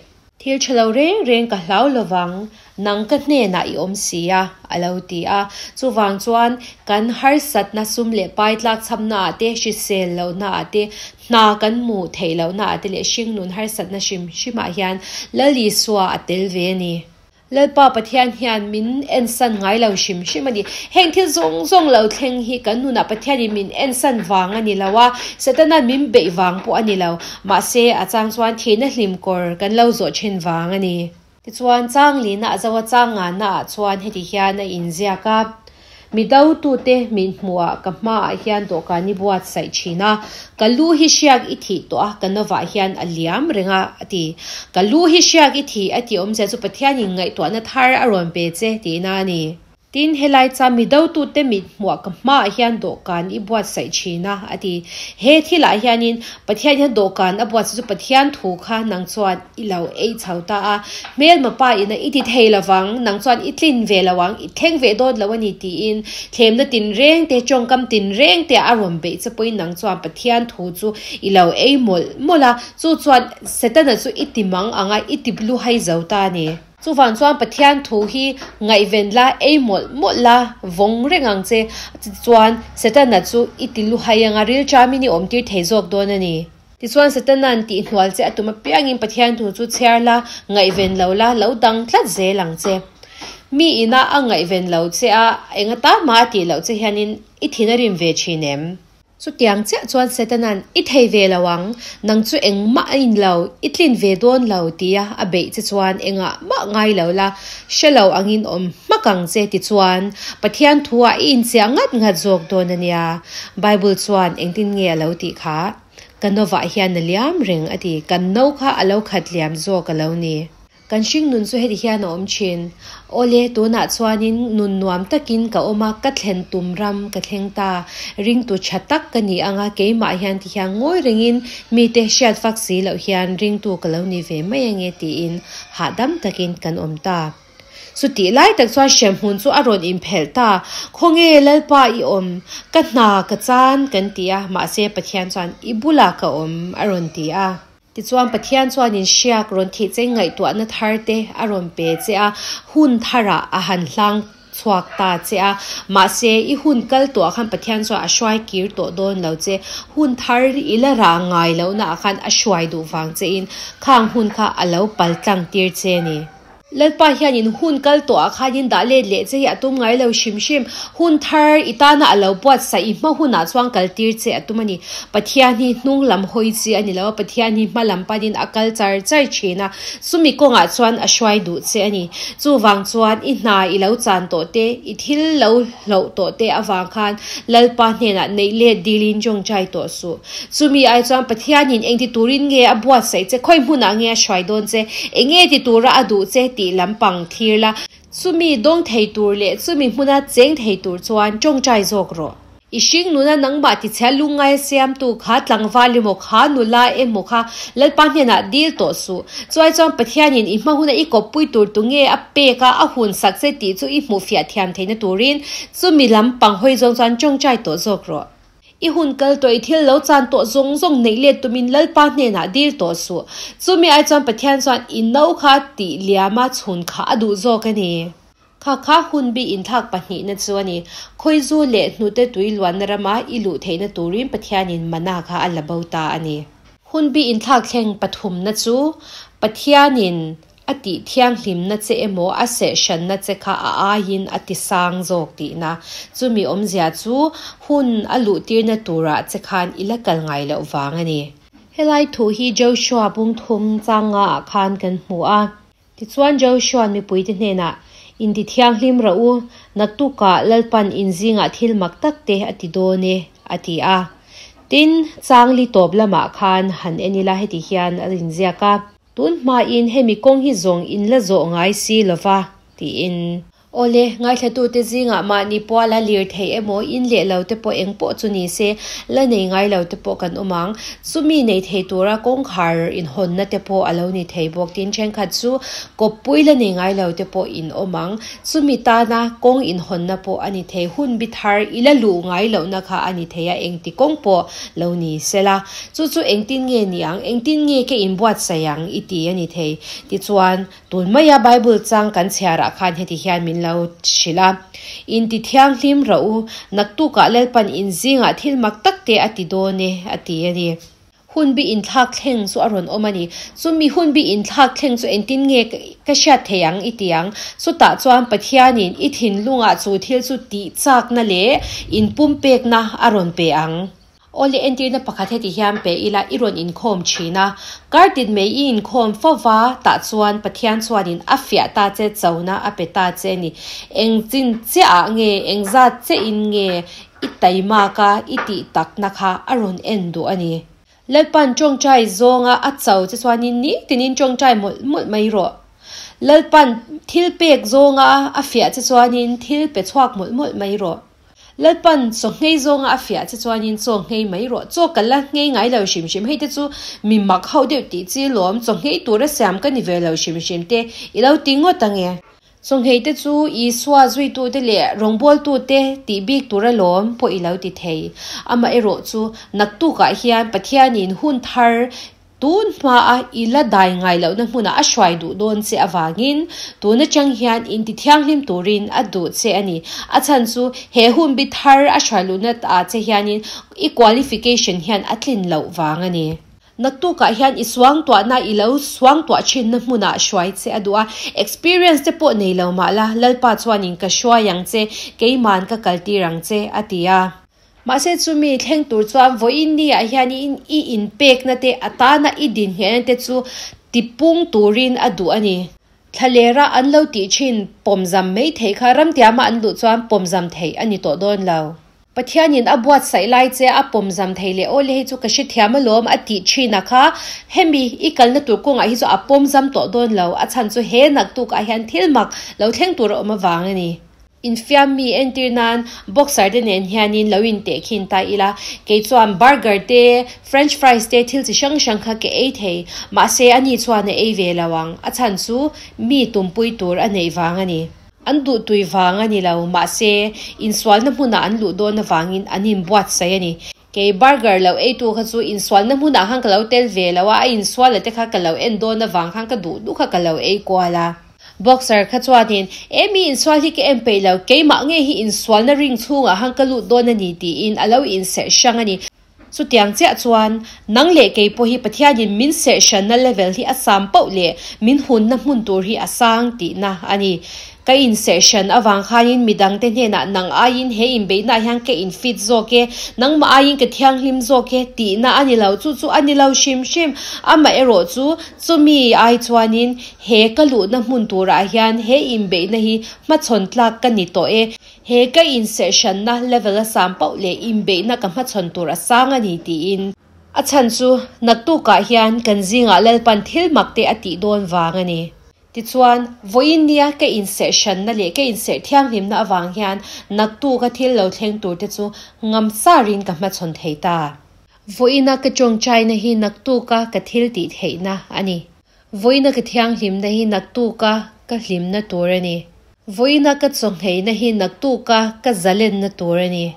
Thil tha lo reng reng ka hlau lovang, nang ka hnenah i awm si a, a lo ti a. Chuvang chuan kan harsatna sum leh pai tlakchhamna ah te, hrisel lohna ah te, hna kan hmuh theih lohna ah te leh hringnun harsatna hrim hrimah hian Lal Isua a tel ve a ni. Lalpa Pathian hian min ensan ngai lo hrim hrim a ni. Heng thil zawng zawng lo thleng hi kan nunah Pathianin min ensan vang a ni lo a, Setana'n min beih vang pawh a ni lo. Mahse, a chang chuan thihna hlim kawr kan lo zawh thin vang a ni. Tichuan, changlina a zo a changngana ah chuan heti hian a inziak a, Mi dotute min hmuhah ka hmaah hian dawhkan i buatsaih thin a, ka lu hi hriak i thih tawh a, ka novah hian a liam reng a, a ti. Ka lu hi hriak i thih a tih awmzia chu Pathianin ngaihtuahna thar a rawn pe che tihna a ni. Tin, helai cha mi dotute mit hmuah ka hmaah hian dawhkan i buatsaih thin a, a ti. He thilah hianin Pathian hian dawhkan a buatsaih chu Pathian thu kha nang chuan i lo ei chho ta a, hmelma pa ina i ti thei lovang, nang chuan i tlin ve lo ang, i thleng ve dawt lo a ni tiin thlemna tinreng te, tawngkam tinreng te a rawn beih che pawhin nang chuan Pathian thu chu i lo ei mawlh mawlh a, chu chuan Setana chu i ti mang ang a, i ti luhai zo ta a ni. Chuvang chuan Pathian thu hi ngaihven la, ei mawlh mawlh la, vawng reng ang che. Chutichuan Setana chu i ti luhai anga rilṭamin i awmtir thei zawk dawn a ni. Tichuan Setana'n tihhnual che a tum apiangin Pathian thu chu chhiar la, ngaihven lo la, lo dang tlat zel ang che. Mi ina a ngaihven lo che a, eng atan mah a tih loh che hianin i thin a rim ve thin em? Chutiang chiah chuan Setana'n, I thei ve lo ang, nang chu engmah a in lo, i tlin ve dawn lo, tia a beih che chuan engah mah ngai lo la, hre lo angin awm hmak ang che ti chuan Pathian thuah i inchiah ngat ngat zawk dawn a nia. Bible chuan engtin nge a lo tih kha? Ka novah hian a liam reng a ti, kan no kha a lo khat liam zawk a lo ni. Kan hringnun chu heti hian a awm thin. Awle, tunah chuanin nun nuam takin ka awm a, ka thlen tum ram ka thleng ta. Ringtu tha tak ka ni ang a, keimah hian ti hian ngawi rengin mite hriat fak si loh hian ringtu ka lo ni ve mai ange tiin hahdam takin kan awm ta. Chutih lai tak chuan hremhmun chu a rawn inphelh ta, Khawnge Lalpa i awm? Ka hna ka chan kan ti a, mahse Pathian chuan i bulah ka awm a rawn ti a. Tichuan Pathian chuanin hriak rawn thih che ngaihtuahna thar te a rawn pe che a, hun tharah a han hlang chhuak ta che a, mahse i hun kal tawhah khan Pathian chuan a hruai kir tawh dawn lo che. Hun thar i la rah ngai lohnaah khan a hruai duh vang chein khang hun kha a lo pal tlang tir che a ni. Lalpa hianin hun kal tawhah khanin dah let leh che hi a tum ngai lo hrim hrim. Hun thar i tana a lo buatsaih i hma hunah chuan kal tir che a tum a ni. Pathian hi hnung lam hawi chi a ni lo a, Pathian hi hma lam panin a kal char char thin a, chumi kawngah chuan a hruai duh che a ni. Chuvang chuan i hna i lo chan tawh te, i thil lo hloh tawh te avang khan Lalpa hnenah neih let dilin tawngtai tawh suh. Chumi ai chuan Pathianin engti turin nge a buatsaih che, khawi hmunah nge a hruai dawn che, eng nge ti tura a duh che tih lampang thlir la. Chumi dawng thei tur leh chumi hmuna cheng thei tur chuan tawngtai zawk rawh. I hring nuna nangmah tichhia lungngai siamtu kha tlangval emaw kha nula emaw kha Lalpa hnenah dil tawh suh. Chuai chuan Pathianin i hma huna i kawppui tur tu nge a pek a, a hun sak che tih chu i hmuhfiah thiam theihna turin chumi lampang hawi zawng chuan tawngtai tawh zawk rawh. I hun kal tawh i thil lo chan tawh zawng zawng neih let tumin Lalpa hnenah dil tawh suh. Chumi ai chuan Pathian chuan i no kha tih liama chhun kha a duh zawk a ni. Kha kha hun bi inthlak pahnihna chu a ni. Khawizu leh hnute tui luanna rama i luh theihna turin Pathianin mana kha a la bo ta a ni. Hun bi inthlak thleng pathumna chu Pathianin A tih thianghlimna che emaw a sehhranna che kha a aiin a ti sang zawk tihna. Chumi awmzia chu hun a luhtirna turah che khan i la kal ngai loh vang a ni. Helai thu hi Joshua bungthum changa ah khan kan hmu a. Tichuan Joshua'n mipuite hnenah, Inti thianghlim rawh u, naktukah Lalpan inzingah thil mak tak te a ti dawn e, a ti a. Tin, changli tawp lamah khan han en ila heti hian a inziak a. Tun hmain hemi kawng hi zawng in la zawh ngai si lova, tiin. Awle, ngaithlatute zingah mahni puala lir theih emaw, in leh lo te pawh eng pawh chu ni se, la nei ngai lo te pawh kan awm ang. Chumi nei thei tura kawngkhar inhawnna te pawh a lo ni thei bawk. Tin, thenkhat chu kawppui la nei ngai lo te pawh in awm ang. Chumi tana kawng inhawnna pawh a ni thei. Hun bi thar i la luh ngai lohna kha a ni thei a, engti kawng pawh lo ni sela. Chu chu engtin nge ni ang? Engtin nge ka inbuatsaih ang? I ti a ni thei. Tichuan, tun maia Bible chang kan chhiarah khan heti hian min lo hrilh a, Inti thianghlim rawh u, naktukah Lalpan inzingah thil mak tak te a ti dawn e, a ti a ni. Hunbi inthlak thleng chu a rawn awm a ni. Chumi hunbi inthlak thleng chu engtin nge ka hriat thei ang? I ti ang. Chutah chuan Pathianin i thinlungah chu thil chu tihchakna leh inpumpekna a rawn pe ang. Awle entirna pakhat heti hian pe ila i rawn inkhawm thin a, kar tin mai i inkhawm fo va, tah chuan Pathian chuanin a fiah ta che chona a pe ta che a ni. Eng chin chiah ah nge, eng zat chiah in nge i taimak a, i tih takna kha a rawn en duh a ni. Lalpan tawngtai zawnga a cho che chuanin nitinin tawngtai mawlh mawlh mai rawh. Lalpan thil pek zawnga a fiah che chuanin thil pe chhuak mawlh mawlh mai rawh. Lalpan chaw nghei zawnga a fiah che chuanin chaw nghei mai rawh. Chaw ka la nghei ngai lo hrim hrim. Hei te chu mi mak hauh deuh tih chi lawm. Chaw nghei tura siam ka ni ve lo hrim hrim te i lo ti ngawt ange. Chaw nghei te chu Isua zuitute leh rawngbawltute tih bik tura lawm pawh i lo ti thei. Amaherawh chu naktukah hian Pathianin hun thar Tun hmaa i la dai ngai lohna hmunah a hruai duh dawn che avangin tun atang hian inti thianghlim turin a duh che a ni. A chhan chu he hun bi thar a hruai luhna ah che hianin i qualification hian a tlin loh vang a ni. Naktukah hian i suangtuahna i lo suangtuah thinna hmunah hruai che a duh a, experience te pawh nei lo mah la, Lalpa chuanin ka hruai ang che, keiman ka kaltir ang che, a ti a. Mahse chumi thleng tur chuan vawiin ni ah hian i inpekna te a tana i dinhmehna te chu tipung turin a duh a ni. Thlalera an lo tih thin pawmzam mai theih kha ramtiama an luh chuan pawmzam theih a ni tawh dawn lo. Pathianin a buatsaih lai che a pawmzam thei leh aw le hei chu ka hrethiam alawm a tih thin a kha hemi i kalna tur kawngah hi chu a pawmzam tawh dawn lo a chhan chu he naktukah hian thil mak lo thleng tur a awm avang a ni. Infiam mi entir nan boxer te nen hianin lo inteh khin ta ila, kei chuan burger te, french fries te thil chi hrang hrang kha ka ei thei, mahse ani chuan a ei ve lo ang, a chhan chu mi tumpui tur a neih vang a ni. An duhtui vang a ni lo, mahse insualna hmunah an luh dawn avangin an inbuatsaih a ni. Kei burger lo eitu kha chu insualna hmunah khan ka lo tel ve lo a, a insuala te kha ka lo en dawn avang khan ka duh duh kha ka lo ei kual a. Boxer kha chuanin, E mi insual hi ka em peih lo, keimah nge hi insualna ring chhungah han ka lut dawn a ni tiin a lo inserh hrang a ni. Chutiang chiah chuan, nang leh kei pawh hi Pathianin min serh hranna level hi a sam poh leh min hunna hmun tur hi a sang tihna a ni. Ka inserh hran avang khanin midangte hnenah nang aiin he inbeihnaah hian ka infit zawk e, nangmah aiin ka thianghlim zawk e tihna a ni lo. Chu chu a ni lo hrim hrim. Amaherawh chu, chumi ai chuanin he ka luhna hmun turah hian he inbeihna hi hmachhawn tlak ka ni tawh e. He ka inserhhranna level a sam pauh leh inbeihna ka hmachhawn tur a sang a ni tiin. A chhan chu naktukah hian kan zingah Lalpan thil mak te a tih dawn vang a ni. Tichuan, vawiin nia ka inserhhranna leh ka inserh thianghlimna avang hian naktuka thil lo thleng tur te chu ngam sarin ka hmachhawn thei ta. Vawiina ka tawngtaina hi naktuka ka thil tih theihna a ni. Vawiina ka thianghlimna hi naktuka ka hlimna tur a ni. Vawiina ka chawngheina hi naktuka ka zalenna tur a ni.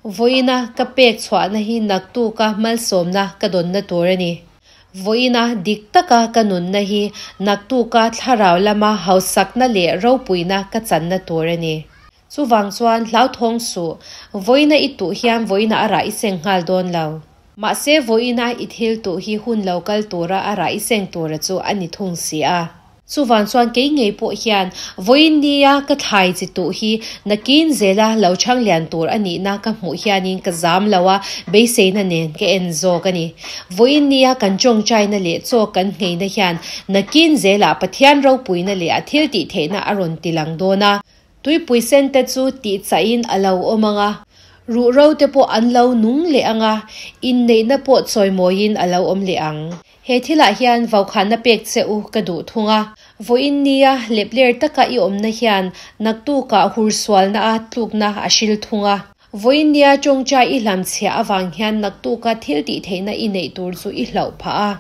Vawiina ka pek chhuahna hi naktuka malsawmna ka dawnna tur a ni. Vawiina dik taka ka nunna hi naktuka thlarau lama hausakna leh ropuina ka channa tur a ni. Chuvang chuan hlauthawng suh, vawiina i tuh hian vawiina a rah i seng nghal dawn lo. Mahse vawiina i thil tuh hi hun lo kal tura a rah i seng tura chu a ni thung si a. Chuvang chuan kei ngei pawh hian vawiin nia ka thlai chi tuh hi nakin zela lo chhang lian tur a nihna ka hmuh hianin ka zam lo a, beiseina nen ka en zawk a ni. Vawiin nia kan tawngtaina leh chaw kan ngheina hian nakin zelah Pathian ropuina leh a thil tih theihna a rawn tilang dawn a. Tuipui sen te chu tih chahin a lo awm ang a, ruhro te pawh an lo nung leh ang a, inneihna pawh chawimawiin a lo awm leh ang. He thilah hian vaukhana pek che u ka duh thung a, vawiin nia lepler taka i awmna hian naktukah hursualna a tlukna a hril thung a. Vawiin nia tawngtai i hlamchhiah avang hian naktuka thil tih theihna i neih tur chu i hlauh phah a.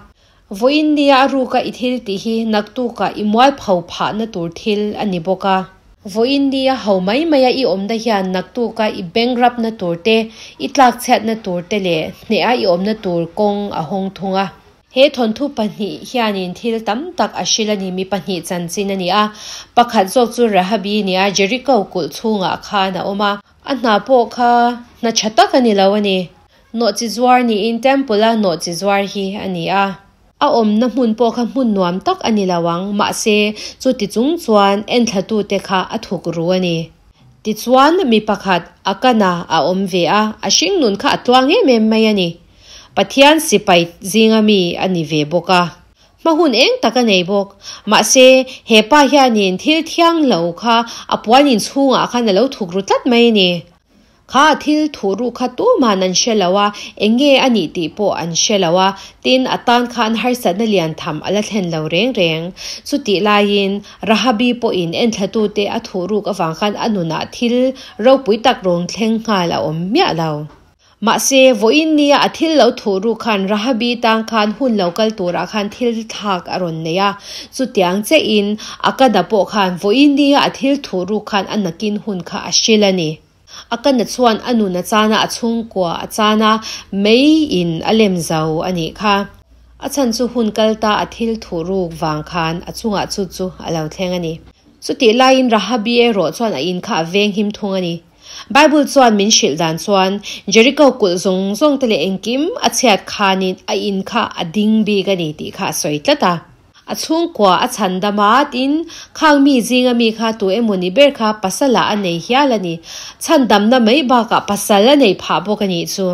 Vawiin nia a ruka i thil tih hi naktukah i mualpho phahna tur thil a ni bawk a. Vawiin nia ho mai maia i awmna hian naktuka i bankruptna tur te, i tlakchhiatna tur te leh hneha i awmna tur kawng a hawng thung a. He thawnthu pahnih hianin thil tam tak a hrilh a ni, mi pahnih chanchin a ni a. Pakhat zawk chu Rahabi nia Jericho kulh chhungah khan a awm a. A hna pawh kha hna tha tak a ni lo a ni. Nawhchi zuar niin Temple-a nawhchi zuar hi a ni a. A awmna hmun pawh kha hmun nuam tak a ni lo ang, mahse chuti chung chuan enthlatute kha a thuk ru a ni. Tichuan mi pakhat Akana a awm ve a, a hringnun kha a tluang em em mai a ni. Pathian sipai zinga mi a ni ve bawk a. Hma hun eng tak a nei bawk. Mahse, he pa hianin thil thiang lo kha a puan inchhungah khan a lo thuk ru tlat mai a ni. Kha thil thuh ruh kha tuman an hre lo a, eng nge a nih tih pawh an hre lo a, tin a tan khan harsatna lian tham a la thlen lo reng reng. Chutih laiin Rahabi pawhin enthlatute a thuh ruk avang khan a nunah thil ropui tak rawn thleng nghal a awm miah lo. Mahse, vawiin nia a thil lo thuh ruk khan Rahabi tang khan hun lo kal turah khan thil thlak a rawn nei a. Chutiang chiahin Akana pawh khan vawiin nia a thil thuh ruk khan a nakin hun kha a hrilh a ni. A ka na chuan a nun a chan a, a chhungkua a chan a, mei in a lem zo a nih kha. A chhan chu hun kal ta a thil thuh ruk vang khan a chungah chu chu a lo thleng a ni. Chutih laiin Rahabi erawh chuan a in kha a veng him thung a ni. Bible chuan min hrilh dan chuan Jericho kulh zawng zawng te leh engkim a chhiat khanin a in kha a ding bik a ni tih kha a sawi tlat a. A chhungkua a chhan dam a, tin, khang mi zinga mi kha tu emaw ni ber kha pasalah a nei hial a ni. Chhan damna mai bakah pasal a nei phah bawk a nih chu.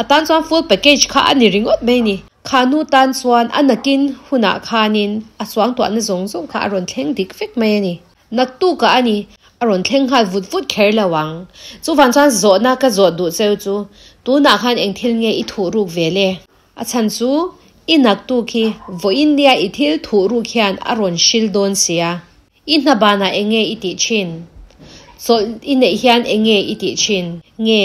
A tan chuan full package kha a ni ringawt mai ni. Kha nu tan chuan a nakin hunah khanin a suangtuahna zawng zawng kha a rawn thleng dik vek mai a ni. Naktukah a ni, a rawn thleng nghal vut vut kher lo ang. Chuvang chuan zawhna ka zawh duh cheu chu, tunah khan eng thil nge i thuh ruk ve le? A chhan chu, i naktuk hi vawiin nia i thil thuh ruk hian a rawn hril dawn sia. I hna banah eng nge i tih thin? Chawlh i neih hian eng nge i tih thin? Nge,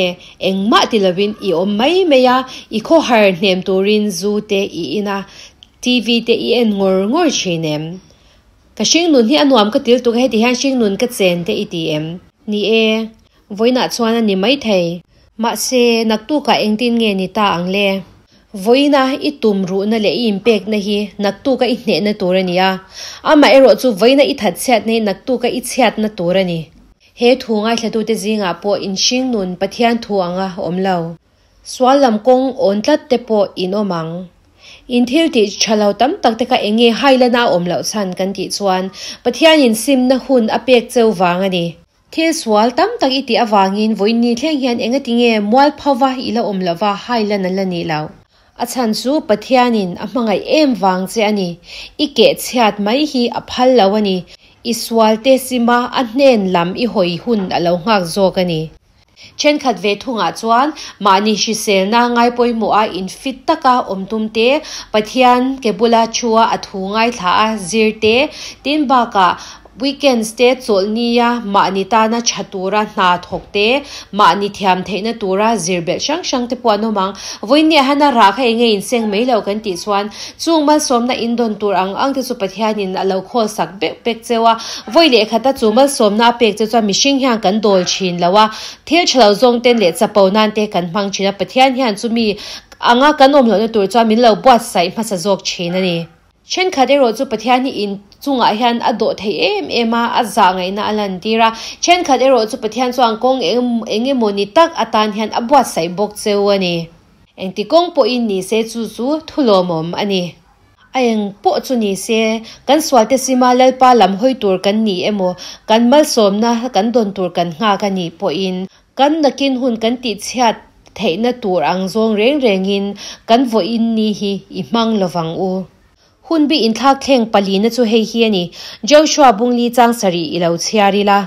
engmah ti lovin i awm mai mai a, i khawhar hnem turin zu te i in a, TV te i en ngawr ngawr thin em? Ka hringnun hi a nuam ka til tuk a, heti hian hringnun ka chen te i ti em? Ni e, Vawiinah chuan a ni maithei. Mahse, naktukah engtin nge ni ta ang le? Vawiina i tum ruhna leh i inpekna hi naktuka i hnehna tur a ni a, amaherawhchu vawiina i thatchhiatna hi naktuka i chhiatna tur a ni. He thu ngaithlatute zingah pawh inhring nun Pathian thu anga awm lo. Sual lam kawng awn tlat te pawh in awm ang. In thil tih tha lo tam tak te kha eng nge hailana a awm loh chhan kan tih chuan Pathianin simna hun a pek cheu vang a ni. Thil sual tam tak i tih avangin vawiin thleng hian engati nge mualphova i la awm lova hailan an la nih loh? A chhan chu Pathianin a hmangaih em vang che a ni. I keh chhiat mai hi a phal lo a ni. I sualte sima a hnen lam i hawi hun a lo nghak zawk a ni. Thenkhat ve thungah chuan mahni hriselna ngaipawimawha infit taka awm tum te, Pathian ke bula thua a thu ngaithla a zir te, tin bakah weekends te chawlhnia mahni tana tha tura hna thawk te, mahni thiam theihna tura zir belh hrang hrang te pawh an awm ang. Vawiinniah hian a rah kha eng nge inseng mai lo kan tih chuan chung malsawmna indawn tur ang ang te chu Pathianin a lo khawl sak bek bek cheu a. Vawi leh khata chu malsawmna a pek che chuan mihring hian kan dawl thin lo a, thil tha lo zawng ten leh chapo nan te kan hmang thin a, Pathian hian chumi anga kan awm lohna tur chuan min lo buatsaih hmasa zawk thin a ni. Thenkhat erawh chu Pathian hi in chungah hian a dawh thei em em a, a zah ngaihna a lantir a, thenkhat erawh chu Pathian chuan kawng eng emaw ni tak atan hian a buatsaih bawk cheu a ni. Engti kawng pawhin ni se chu chu thulawmawm a ni. A eng pawh chu ni se, kan sualte sima Lalpa lam hawi tur kan ni emaw, kan malsawmna kan dawn tur kan nghak a nih pawhin, kan nakin hun kan tihchhiat theihna tur ang zawng reng rengin kan vawiin ni hi i hmang lovang u. Hunbi inthlak thleng palina chu hei hi a ni, Joshua bungli chang sarih i lo chhiar ila.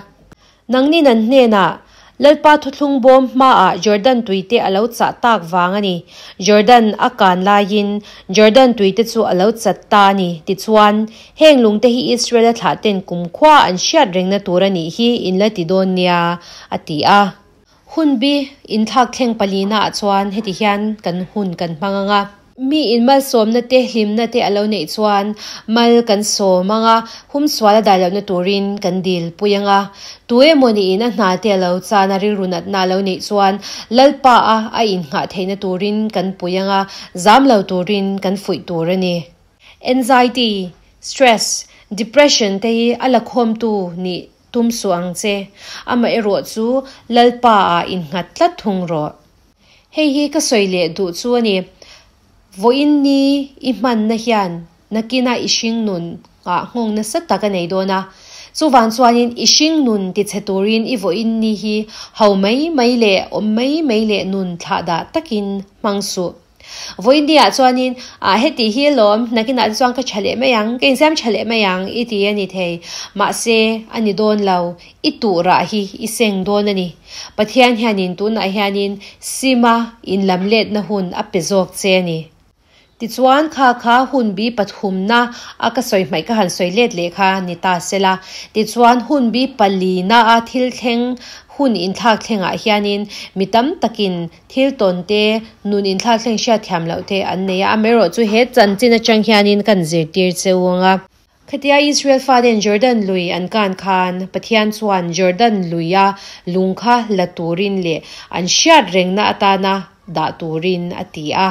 Nangni nan hnenah, Lalpa thuthlung bawm hmaah Jordan tuite a lo chah tak vang a ni. Jordan a kan laiin Jordan tuite chu a lo chat ta a ni. Tichuan, heng lungte hi Israel-a thlahten kumkhua an hriat rengna tur a nih hi in la ti dawn nia, a ti a. Hunbi inthlak thleng palinaah chuan heti hian kan hun kan hmang ang a. Mi in malsawmna te hlimna te a lo neih chuan mal kan sawm ang a, humsual a dai lohna turin kan dil pui ang a. Tu emaw niin a hna te a lo chan a, rilru natna a lo neih chuan Lalpa a a innghah theihna turin kan pui ang a, zam lo turin kan fuih tur a ni. Anxiety, stress, depression te hi a la khawmtu nih tum suh ang che. Amaherawh chu Lalpa ah innghat tlat thung rawh. Hei hi ka sawi leh duh chu a ni. Vawiin ni i hmanna hian nakina i hringnun ah nghawng nasa tak a nei dawn a. Chuvang chuanin i hringnun tichhe turin i vawiin ni hi ho mai mai leh awm mai mai leh nun thlahdah takin hmang suh. Vawiin ni ah chuanin ah heti hi alawm nakinah te chuan ka tha leh mai ang, ka insiam tha leh mai ang i ti a ni thei. Mahse a ni dawn lo, i tuhrah hi i seng dawn a ni. Pathian hianin tunah hianin sima inlamletna hun a pe zawk che a ni. Tichuan kha kha hunbi pathumna a ka sawi hmaih ka han sawi let leh kha ni ta sela. Tichuan hunbi palina a thil thleng hun inthlak thlengah hianin mi tam takin thil tawn te, nun inthlak thleng hriatthiam loh te an nei a. Amaherawhchu chu he chanchin atang hianin kan zirtir che u ang a. Khatia Israel faten Jordan lui an kan khan, Pathian chuan Jordan luia lung kha la turin leh an hriat rengna atana dah turin a ti a.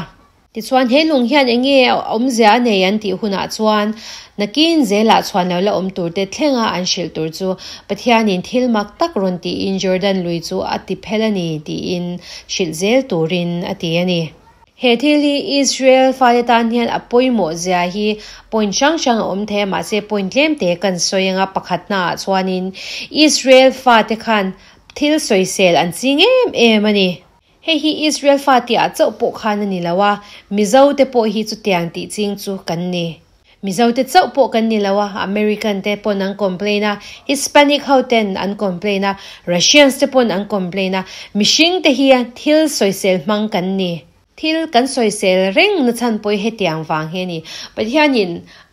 Tichuan, he lung hian eng nge awmzia a nei an tih hunah chuan, nakin zelah chhuan lo la awm turte thlenga an hrilh tur chu Pathianin thil mak tak rawn tiin Jordan lui chu a ti phel a ni tiin hrilh zel turin a ti a ni. He thil hi Israel fate tan hian a pawimawh zia hi point hrang hrang a awm thei a, mahse point tlem te kan sawi anga pakhatna ah chuanin Israel fate khan thil sawisel an ching em em a ni. Hei hi Israel fate ah chauh pawh khan a ni lo a, Mizo te pawh hi chutiang tih ching chu kan ni. Mizo te chauh pawh kan ni lo a, American te pawn an complain a, Hispanic ho ten an complain a, Russians te pawn an complain a, mihring te hi thil sawisel hmang kan ni. Thil kan sawisel reng na chhan pawh hi hetiang vang hi a ni. Pathianin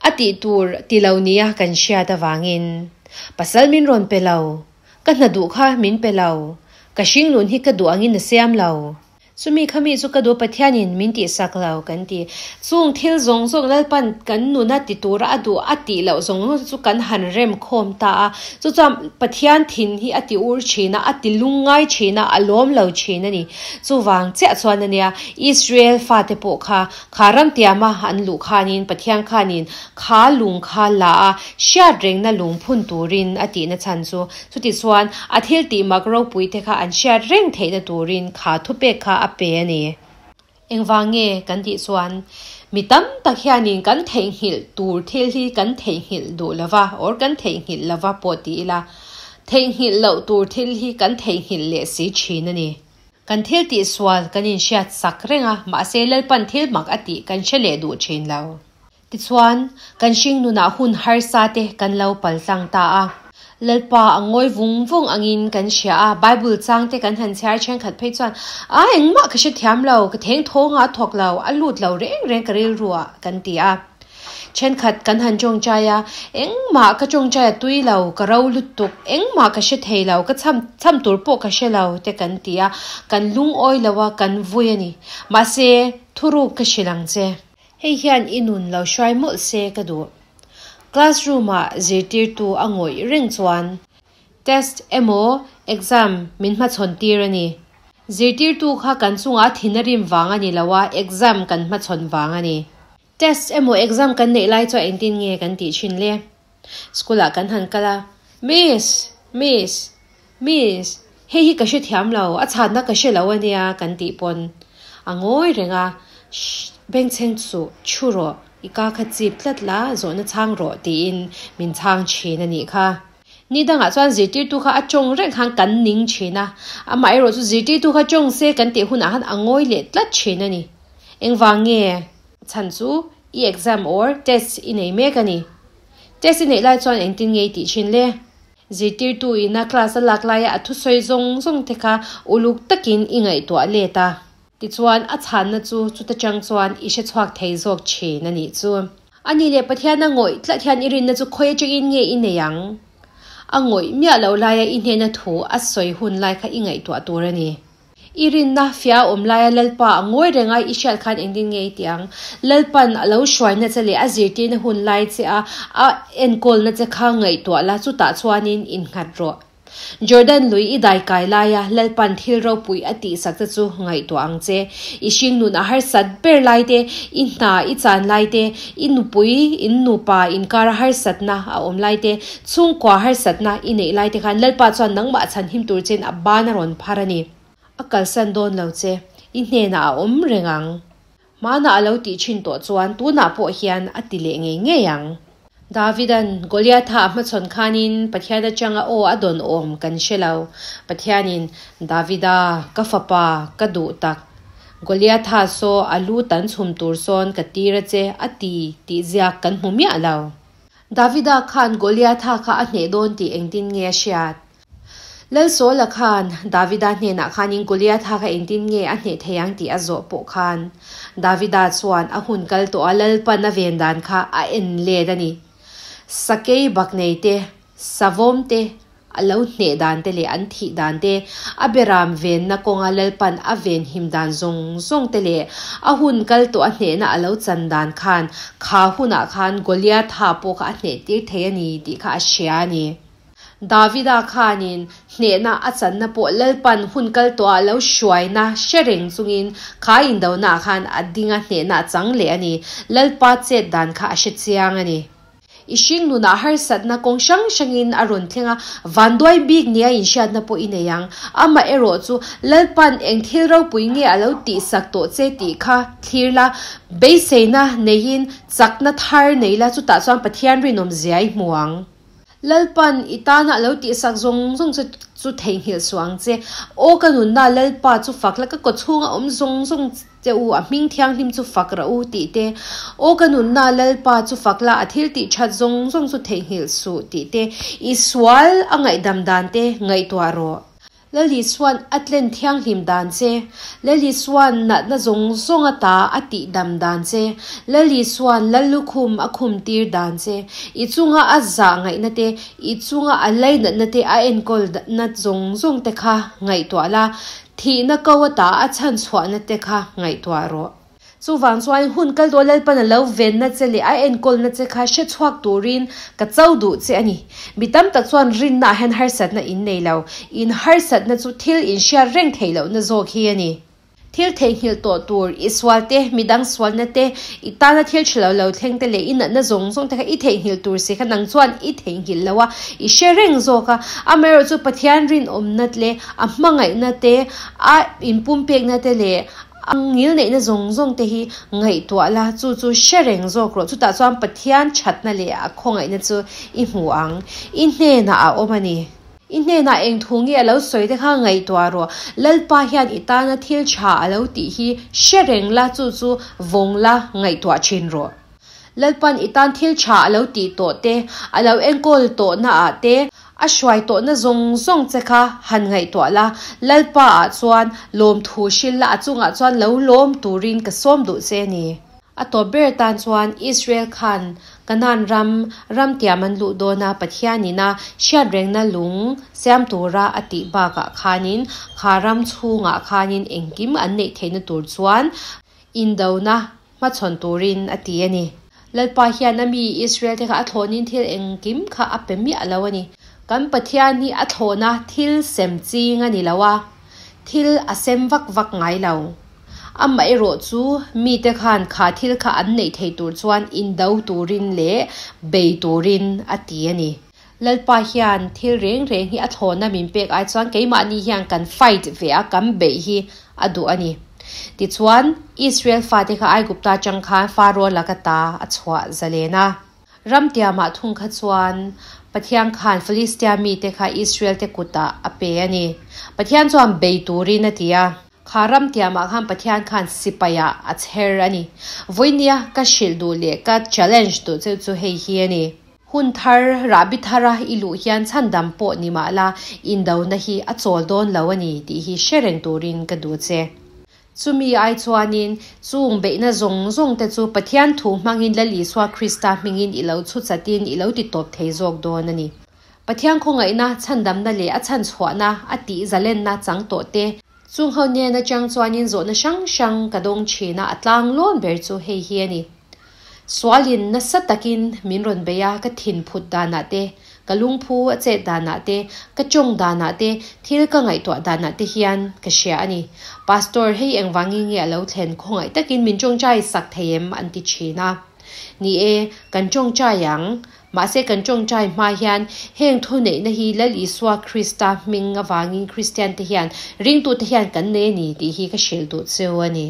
a tih tur ti lo nia kan hriat avangin pasal min rawn pe lo, ka hna duh kha min pe lo, ka hringlun hi ka duh angin a siam lo. Chumi khami chu ka duh Pathianin min tihsak lo kan ti. Chung thil zawng zawng Lalpan kan nuna ti tura a duh a tih loh zawng zawng te chu kan han rem khawm ta a. Chu chuan Pathian thin hi a ti ur thin a, a ti lungngai thin a, a lawm lo thin a ni. Chuvang chiah chuan a nia, Israel fate pawh kha kha ramtiama an luh khanin Pathian khanin kha lung kha la a, hriat rengna lung phun turin a tihna chhan chu Chutichuan, a thil tih mak ropui te kha an hriat reng theihna turin kha thupek kha a pe a ni. Engvang nge kan tih chuan, mi tam tak hianin kan theihnghilh tur thil hi kan theihnghilh duh lova or kan theihnghilh lova pawh ti ila, theihnghilh loh tur thil hi kan theihnghilh leh si thin a ni. Kan thil tih sual kan inhriat sak reng a, mahse Lalpan thil mak a tih kan hre leh duh thin lo. Tichuan, kan hringnunah hun harsa te kan lo paltlang ta a. Lalpa a ngawi vung vung angin kan hria a, Bible chang te kan han chhiar thenkhat phei chuan, A engmah ka hrethiam lo, ka theng thawngah a thawk lo, a lut lo reng reng ka rilruah kan ti a. Thenkhat kan han tawngtai a, Engmah ka tawngtai a tui lo, ka ro lutuk, engmah ka hre thei lo, ka chham chham tur pawh ka hre lo te kan ti a, kan lungawi lo a, kan vui a ni. Mahse, thuruk ka hrilh ang che. Hei hian i nun lo hruai mawlh se ka duh. Classroom ah zirtirtu a ngawih reng chuan test emaw exam min hmachhawn tir a ni. Zirtirtu kha kan chungah thin a rim vang a ni lo a, exam kan hmachhawn vang a ni. Test emaw exam kan neih lai chuan engtin nge kan tih thin le? School ah kan han kal a, Miss! Miss! Miss! Hei hi ka hrethiam lo, a chhanna ka hre lo a nia kan tih pawn a ngawi reng a, Shh! Bengchheng suh, chhu rawh, i ka kha chip tlat la, zawhna chhang rawh tiin min chhang thin a nih kha. Ni dangah chuan zirtirtu kha a tawng reng khan kan ning thin a, amaherawh chu zirtirtu kha tawng se kan tih hunah khan a ngawi leh tlat thin a ni. Engvang nge? Chhan chu i exam or test i nei mek a ni. Test i neih lai chuan engtin nge i tih thin le? Zirtirtu ina class a lak laia a thusawi zawng zawng te kha uluk takin i ngaihtuah let a. Tichuan a chhanna chu chuta chang chuan i hre chhuak thei zawk thin a nih chu. A nih leh Pathian a ngawih tlat hian i rinna chu khawi atangin nge i nei ang? A ngawih miah loh laia i hnena thu a sawi hun lai kha i ngaihtuah tur a ni. I rinna fia awm laia Lalpa a ngawi reng a, i hriat khan engtin nge i tih ang? Lalpan a lo hruaina che leh a zirtirna hun lai che a, a enkawlna che kha ngaihtuah la, chutah chuanin innghat rawh. Jordan lui i daikai laia Lalpan thil ropui a tihsak che chu ngaihtuah ang che. I hringnun a harsat ber lai te, i hna i chan lai te, i nupui, in nupa inkara harsatna a awm lai te, Chhungkua harsatna i neih lai te khan Lalpa chuan nangmah chhanhim tur chein a ban a rawn phar a ni. A kalsan dawn lo che, i hnenah a awm reng ang. Hmanah a lo tih thin tawh chuan tunah pawh hian a ti leh ngei ngei ang. Davida'n Goliatha a hmachhawn khanin Pathian atanga aw a dawn awm kan hre lo. Pathianin, Davida, ka fapa, ka duh tak. Goliatha saw a lu tan chhum tur sawn ka tir a che, a ti tih ziak kan hmu miah lo. Davida khan Goliatha kha a hneh dawn tih engtin nge a hriat? Lal Saula khan Davida hnenah khanin Goliatha kha engtin nge a hneh thei ang tih a zawh pawh khan Davida chuan a hun kal tawh a Lalpan a ven dan kha a en let a ni. Sakei baknei te, savawm te, A lo hneh dan te leh an thih dan te, a beram venna kawnga Lalpan a venhim dan zawng zawng te leh a hun kal tawh a hnehna a lo chan dan khan kha hunah khan Goliatha pawh kha a hneh tir thei a ni tih kha a hria a ni. Davida khanin hnehna a channa pawh Lalpan hun kal tawhah a lo hruaina hre reng chungin kha indonaah khan a dinga hnehna a chang leh a ni. Lalpa chet dan kha a hre chiang a ni. I hring nunah harsatna kawng hrang hrangin a rawn thleng a, vanduai bik nia inhriatna pawh i nei ang. Amah erawh chu Lalpan eng thil ropui nge a lo tihsak tawh che tih kha thlir la, beiseina neiin chakna thar nei la, chutah chuan Pathian rinawm zia i hmu ang. Lalpan i tana a lo tihsak zawng zawng che chu theihnghilh suh ang che. Aw ka nunna Lalpa chu fak la, ka kawchhunga awm zawng zawng Che u, a hming thianghlim chu fak rah u tih te, Aw ka nunna Lalpa chu fak la, a thil tih that zawng zawng chu theihnghilh suh tih te, i sual a ngaihdam dan te ngaihtuah rawh. Lal Isua'n a tlen thianghlim dan che, Lal Isua'n natna zawng zawng a ta a tih dam dan che, Lal Isua'n Lal lukhum a khum tir dan che, i chunga a zah ngaihna te, i chunga a lainatna te a enkawl na zawng zawng te kha ngaihtuah la. Thihna ko ata a chhanchhuahna te kha ngaihtuah rawh. Chuvang chuan hun kal tawh Lalpan a lo venna che leh a enkawlna che kha hre chhuak turin ka cho duh che a ni. Mi tam tak chuan rinnaah hian harsatna in nei lo. In harsatna chu thil inhriat reng theih lohna zawk hi a ni. Thil theihnghilh tawh tur, i sual te, midang sualna te, i tana thil tha lo lo thleng te leh i natna zawng zawng te kha i theihnghilh tur si kha nang chuan i theihnghilh lo a, i hre reng zawk a. Amaherawhchu chu Pathian rinawmna leh a hmangaihna te, a inpumpekna te leh a ngilneihna zawng zawng te hi ngaihtuah la, chu chu hre reng zawk rawh. Chutah chuan Pathian thatna leh a khawngaihna chu i hmu ang. I hnenah a awm a ni. I hnenah eng thu nge a lo sawi te kha ngaihtuah rawh. Lalpa hian i tana thil tha a lo tih hi hre reng la, chu chu vawng la ngaihtuah thin rawh. Lalpan i tan thil tha a lo tih tawh te, a lo enkawl tawhna ah te, a hruai tawhna zawng zawng che kha han ngaihtuah la, Lalpa ah chuan lawmthu hrilh la, a chungah chuan lo lawm turin ka sawm duh che a ni. A tawp ber tan chuan Israel khan Kanaan ram ramtiam an luh dawn a, Pathianin a hriatrengna lung siam tura a tih bakah khanin kha ram chhungah khanin engkim an neih theihna tur chuan indona hmachhawn turin a ti a ni. Lalpa hian a mi Israel te kha a thlawnin thil engkim kha a pe miah lo a ni. Kan Pathian hi a thlawna thil sem ching a ni lo a, thil a sem vak vak ngai lo. Amaherawh chu mite khan kha thil kha an neih theih tur chuan indo turin leh bei turin a ti a ni. Lalpa hian thil reng reng hi a thlawna min pek ai chuan keimahni hian kan fight ve a, kan beih hi a duh a ni. Tichuan, Israel fate kha Aigupta atang khan Faro laka ta a chhuah zalen a. Ramtiamah thung kha chuan Pathian khan Philistia mite kha Israel-te kutah a pe a ni. Pathian chuan bei turin a ti a. Kha ramtiamah khan Pathian khan sipaiah a chher a ni. Vawinia ka hrilh duh leh ka challenge duh cheu chu hei hi a ni. Hun thar, rahbi thara i luh hian chhandam pawh ni mah la, indona hi a chawl dawn lo a ni tih hi hre reng turin ka duh che. Chumi ai chuanin, chung beihna zawng zawng te chu Pathian thu hmangin Lal Isua Krista hmingin i lo chhu chatin i lo ti tawp thei zawk dawn a ni. Pathian khawngaihna, chhandamna leh a chhanchhuahna, a tih zalenna chang tawh te, Chung ho nen atang chuanin zawhna hrang hrang ka dawng thin a, a tlang lawn ber chu hei hi a ni. Sualin nasa takin min rawn bei a, ka thin phut danah te, ka lungphu a chet danah te, ka tawng danah te, thil ka ngaihtuah danah te hian ka hria a ni. Pastor, hei engvangin nge a lo thlen khawngaih takin min tawngtai sak thei em? an ti thin a. Ni e, kan tawngtai ang. Mahse kan tawngtai hma hian heng thuneihna hi Lal Isua Krista hming avangin Kristiante hian ringtute hian kan nei a ni tih hi ka hrilh duh cheu a ni.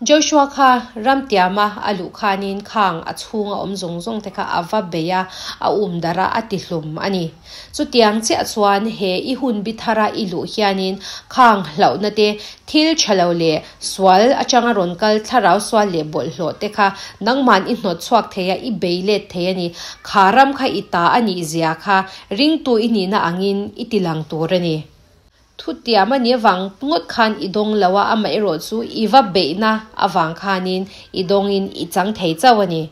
Joshua kha ramtiama a luh khanin khang a chhunga awm zawng zawng te kha a va bei a, a um darh a, a tihlum a ni. Chutiang chiah chuan he i hun bi thara i luh hianin khang hlauhna te, thil tha lo leh sual atanga rawn kal thlarau sual leh bawlhhlawh te kha nangman i hnawt chhuak thei a, i bei let thei a ni. Kha ram kha i ta a nih zia kha ringtu i nihna angin i tilang tur a ni. Thutiam a nih avang ngawt khan i dawng lo a, amaherawh chu i va beihna avang khanin i dawngin i chang thei chauh a ni.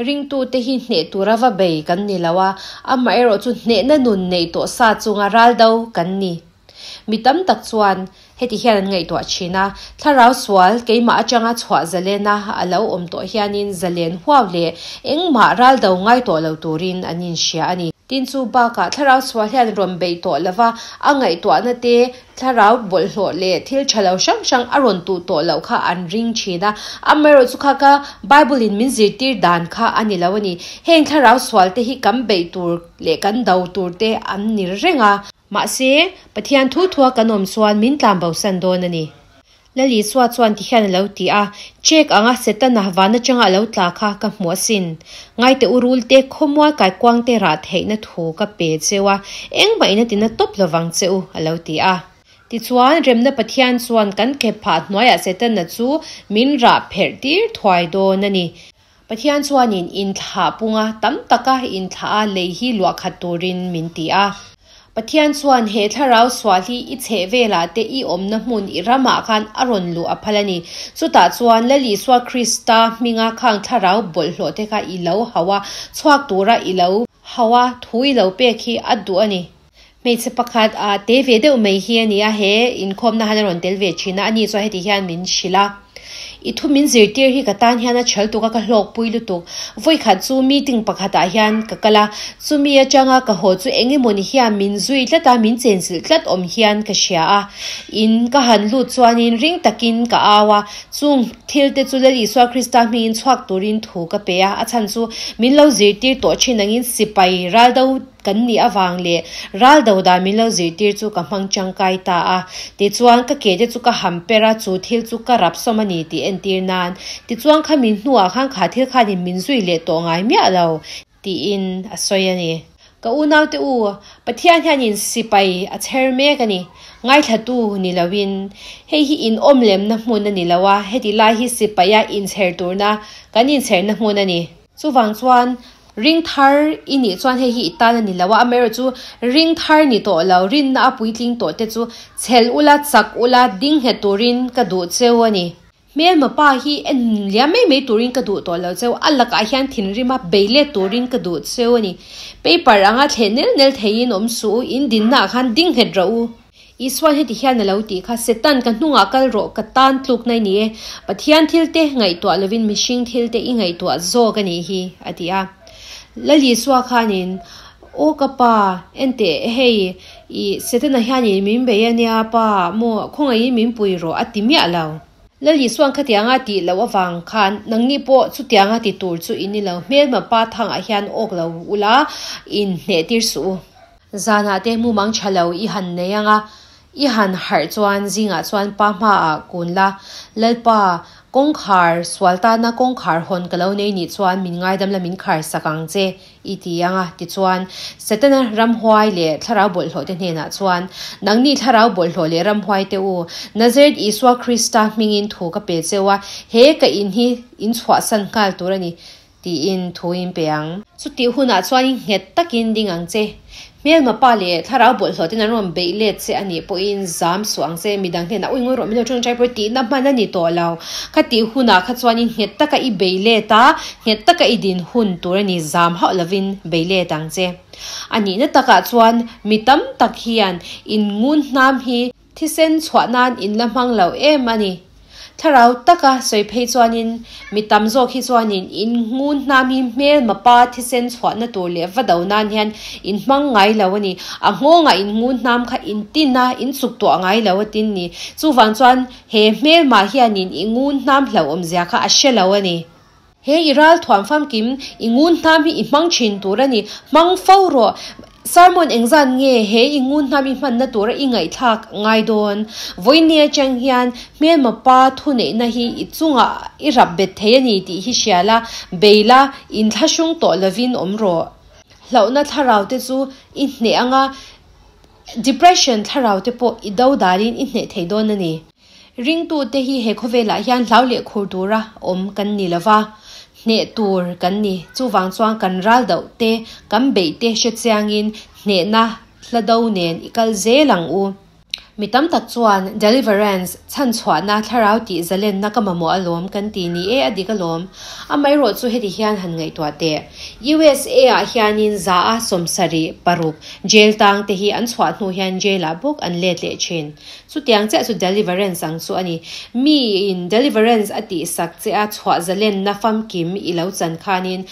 Ringtute hi hneh tura va bei kan ni lo a, amaherawh chu hnehna nun neih tawh sa chunga ral do kan ni. Mi tam tak chuan heti hian an ngaihtuah thin a, thlarau sual keimah atanga chhuah zalena a lo awm tawh hianin zalen huau leh engmah ral do ngai tawh lo turin an inhria a ni. Tin chu bakah thlarau sual hian rawn beih tawh lova, a ngaihtuahna te, thlarau bawlhhlawh leh thil tha lo hrang hrang a rawn tuh tawh loh kha an ring thin a. Amaherawh chu kha ka Bible in min zirtir dan kha a ni lo a ni. Heng thlarau sual te hi kan beih tur leh kan do tur te an ni reng a. Mahse, Pathian thu thua kan awm chuan min tlan bosan dawn a ni. Lal Isua chuan ti hian a lo ti a, Chek anga Setana van atanga a lo tla kha ka hmu asin. Ngaite u rulte, khawmual kaikuangte rah theihna thu ka pe cheu a, engmah in a tina tawp lovang che u, a lo ti a. Tichuan, Remna Pathian chuan kan ke phah hnuaiah Setana chu min rah pherh tir thuai dawn a ni. Pathian chuanin inthlah punga tam taka inthlah a lei hi luah khat turin min ti a. Pathian chuan he thlarau sual hi i chheh velah te i awmna hmun i ramah khan a rawn luh a phal a ni. Chutah chuan Lal Isua Krista hminga khang thlarau bawlhhlawh te kha i lo hauh a, chhuak tura i lo hauh a, thu i lo pek hi a duh a ni. Hmeichhe pakhat ah te ve deuh mai hi a ni a, he inkhawmna han a rawn tel ve thin a, ani chuan heti hian min hrilh a, I thu min zirtir hi ka tan hian a chhal tuk a, ka hlawkpui lutuk. Vawikhat chu meeting pakhatah hian ka kal a, chumi atanga ka haw chu eng emawni hian min zui tlat a, min chenchilh tlat awm hian ka hria a. In ka han lut chuanin ring takin ka au a, chung thil te chu Lal Isua Krista hmingin chhuak turin thu ka pe a, a chhan chu min lo zirtir tawh thin angin sipai raldo Kan nih avang leh ral do dan min lo zirtir chu ka hmang tangkai ta a. Tichuan, ka ke te chu ka ham per a, chu thil chu ka rap sawm a ni tih entir nan. Tichuan, kha min hnuah khan kha thil khanin min zui leh tawh ngai miah lo, tiin a sawi a ni. Ka unaute u, Pathian hianin sipai a chher mek a ni. Ngaithlatu ni loin, hei hi inawm lemna hmun a ni lo a, heti lai hi sipaia inchher turna kan inchherna hmun a ni. Chuvang chuan ring thar i nih chuan hei hi i tan a ni lo a, amaherawhchu ring thar ni tawh lo, rinna a puitling tawh te chu chhel ula, chak ula, ding nghet turin ka duh cheu a ni. Hmelma pa hi en liam mai mai turin ka duh tawh lo cheu, a lakah hian thinrima bei let turin ka duh cheu a ni. Paper anga thleh nel nel theiin awm suh u, in dinnaah khan ding nghet rawh u. Isuan heti hian a lo tih kha, Setan, ka hnungah kal rawh, ka tan tlukna i ni e. Pathian thilte ngaihtuah lovin mihring thilte i ngaihtuah zawk a nih hi, a ti a. Lal Isua khanin, Aw ka pa, enteh, hei, i Setana hianin min bei a nia, pa, maw, khawngaihin min pui rawh, a ti miah lo. Lal Isuan khatianga tih loh avang khan nangni pawh chutianga ti tur chu i ni lo, hmelma pa thangah hian awk lo ula, inhnehtir suh u. Zanah te mumang tha lo i han nei ang a, i han harh chuan zingah chuan pa hmaah kun la, Lalpa, kawngkhar sual tana kawngkhar hawn ka lo nei nih chuan min ngaidam la min khar sak ang che, i ti ang a. Tichuan, Setana ramhuai leh thlarau bawlhhlawh te hnenah chuan, Nangni thlarau bawlhhlawh leh ramhuai te u, Nazareth Isua Krista hmingin thu ka pe cheu a, he ka in hi in chhuahsan nghal tur a ni. Tiin thu in pe ang. Chutih hunah chuan in nghet takin ding ang che. Hmelma pa leh thlarau bawlhhlawh ten an rawn beih let che a nih pawhin zam suh ang che. Midang hnenah ui ngawi rawh min lo tawngtai pawh tihna hman a ni tawh lo. Khatih hunah kha chuan in nghet taka i bei let a, nghet taka i din hun tur a ni zam hauh lovin bei let ang che. A nihna takah chuan mi tam tak hian in ngun hnam hi Thisen chhuah nan in la hmang lo em a ni. Thlarau taka sawi phei chuanin mi tam zawk hi chuanin in ngun hnam hi hmelma pa thisen chhuahna tur leh va do nan hian in hmang ngai lo a ni. A nghawngah in ngun hnam kha in tin a, in chuk tuah ngai lo a tin ni. Chuvang chuan he hmelma hianin i ngun hnam hlauhawmzia kha a hre lo a ni. He i ral thuam famkim, i ngun hnam hi i hmang thin tur a ni. Hmang fo rawh. Sermon engzat nge he i ngun hnam i hmanna tura i ngaihthlak ngai dawn? Vawinia chang hian hmelma pa thuneihna hi i chungah i rap bet thei a ni tih hi hria la, bei la, inthlahrung tawh lovin awm rawh. Hlauhna thlarau te chu i hneh anga, depression thlarau te pawh i do danin i hneh thei dawn a ni. Ringtute hi he khawvelah hian hlau leh khur tura awm kan ni lo va, hneh tur kan ni. Chuvang chuan kan ral doh te, kan beih te hre chiangin hnehna hla do nen i kal zel ang u. Mi tam tak chuan deliverance, chhanchhuahna, thlarau tih zalenna ka mamawh alawm kan ti ni e, a dik alawm. Amaherawh chu heti hian han ngaihtuah teh. USA ah hianin 100 a 76 jail tang te hi an chhuah hnu hian jail ah bawk an let leh thin. Chutiang chiah chu deliverance ang chu a ni. Miin deliverance a tihsak che a chhuah zalenna famkim i lo chan khanin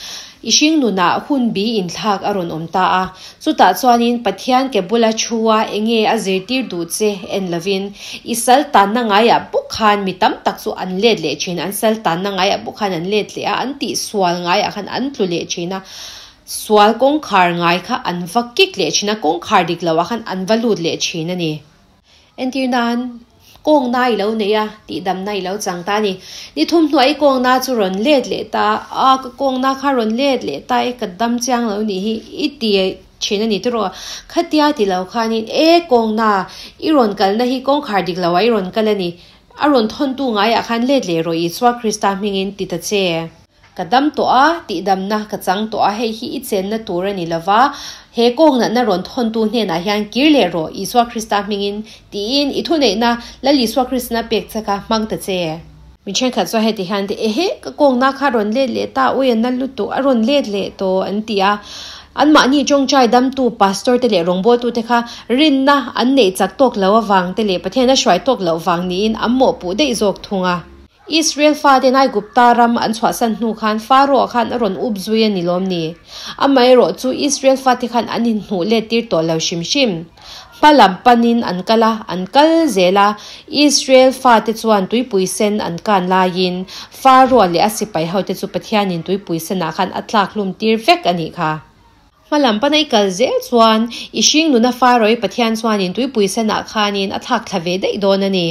i hringnunah hun bi inthlak a rawn awm ta a. Chutah chuanin Pathian ke bula thu a enge a zirtir duh che en lovin i sal tanna ngaiah bawk khan mi tam tak chu an let leh thin. An sal tanna ngaiah bawk khan an let leh a, an tihsual ngaiah khan an tlu leh thin a. Sual kawngkhar ngai kha an va kik leh thin a, kawngkhar dik loah khan an va lut leh thin a ni. Entir nan, Kawngna i lo nei a, tihdamna i lo chang ta a ni. Ni thum hnuah i kawngna chu rawn let leh ta a, ka kawngna kha rawn let leh ta e, ka dam chiang lo nih hi i ti thin a ni tiraw? Khatia ti lo khanin, E kawngna, i rawn kalna hi kawngkhar dik loah i rawn kal a ni. A rawn thawntu ngaiah khan let leh rawh Isua Krista hmingin ti ta che. Ka dam tawh a, tihdamna ka chang tawh a, hei hi i chenna tur a ni lova, he kawng natna rawn thawntu hnenah hian kir leh rawh, Isua Krista hmingin, tiin i thuneihna Lal Isua Kristina pek che kha hmang ta che. Mi thenkhat chuan heti hian ti, Ehe, ka kawngna kha rawn let leh ta, ui a na lutuk, a rawn let leh tawh an ti a. Anmahni tawngtai damtu pastor te leh rawngbawltute kha rinna an neih chak tawk lo avang te leh Pathian a hruai tawk loh vang niin an mawhpuh daih zawk thung a. Israel faten Aigupta ram an chhuahsan hnu khan Pharaoh khan a rawn up zui a ni lawm ni? Amaherawh chu Israel fate khan an inhnuh let tir tawh lo hrim hrim. Hma lam panin an kal a, an kal zel a, Israel fate chuan tuipui sen an kan laiin Pharaoh leh a sipai hote chu Pathianin tuipui senah khan a tlak hlum tir vek a nih kha. Hma lam pana i kal zel chuan i hring nuna Pharaoh i Pathian chuanin tuipui senah khanin a thlak thla ve daih dawn a ni.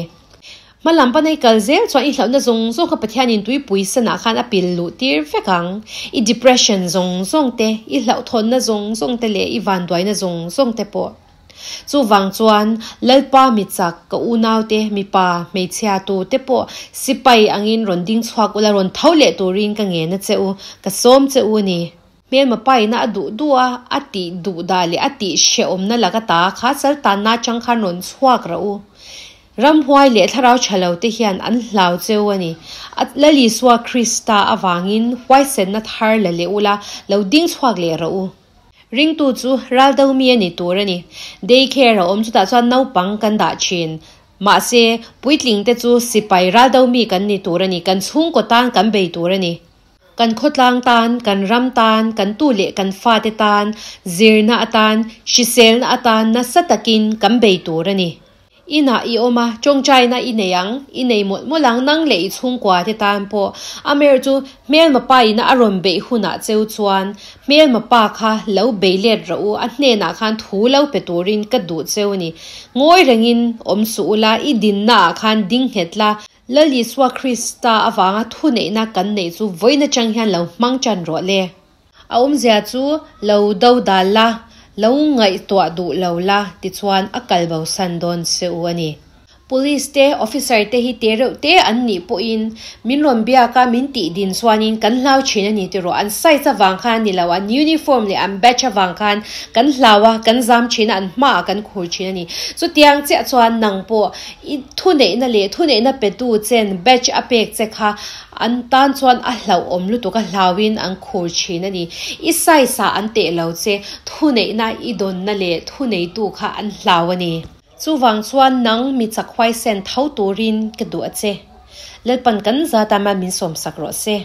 Hma lam pana i kal zel chuan i hlauhna zawng zawng kha Pathianin tuipui senah khan a pil luh tir vek ang. I depression zawng zawng te, i hlauhthawnna zawng zawng te leh i vanduaina zawng zawng te pawh. Chuvang chuan Lalpa mi chak, ka unaute, mipa, hmeichhia tu te pawh sipai angin rawn ding chhuak ula rawn tho leh turin ka ngen a che u, ka sawm che u a ni. Hmelma paina a duh duh a, a tih duh dah leh a tih hrehawmna laka ta kha saltanna atang khan rawn chhuak rah u. Ramhuai leh thlarau tha lo te hian an hlau cheu a ni. A Lal Isua Krista avangin huaisenna thar la leh ula, lo ding chhuak leh rawh u. Ringtu chu ral do mi a ni tur a ni. Day care a awm chutah chuan naupang kan dah thin. Mahse, puitling te chu sipai ral do mi kan ni tur a ni, kan chhungkaw tan kan bei tur a ni. Kan khawtlang tan, kan ram tan, kan tu leh kan fate tan, zirna atan, hriselna atan nasa takin kan bei tur a ni. Inah i awm a, tawngtaina i nei ang, i nei mawlh mawlh ang, nang leh i chhungkua te tan pawh. Amaherawh chu hmelma pa ina a rawn beih hunah cheu chuan hmelma pa kha lo bei let rawh u, a hnenah khan thu lo pe turin ka duh cheu a ni. Ngawi rengin awm suh ula, i dinnaah khan ding nghet la, Lal Isua Krista avanga thuneihna kan neih chu vawiin atang hian lo hmang tan rawh le. A awmzia chu lo do dal la, lo ngaihtuah duh lo la tichuan a kal bosan dawn che u a ni. Police te, officer te hi te reuh te an nih pawhin min rawn biak a, min tih din chuanin kan hlau thin a ni tiraw. An size avang khan a ni lo, an uniform leh an badge avang khan kan hlau a, kan zam thin a, an hmaah kan khur thin a ni. Chutiang chiah chuan nang pawh I thuneihna leh thuneihna petu chen badge a pek che kha an tan chuan a hlauhawm lutuk a hlauhin an khur thin a ni. I size ah an teh lo che, thuneihna i dawnna leh thuneitu kha an hlau a ni. Chuvang chuan nang mi chak huaisen tho turin ka duh a che. Lalpan kan zat a min sawmsak rawh se.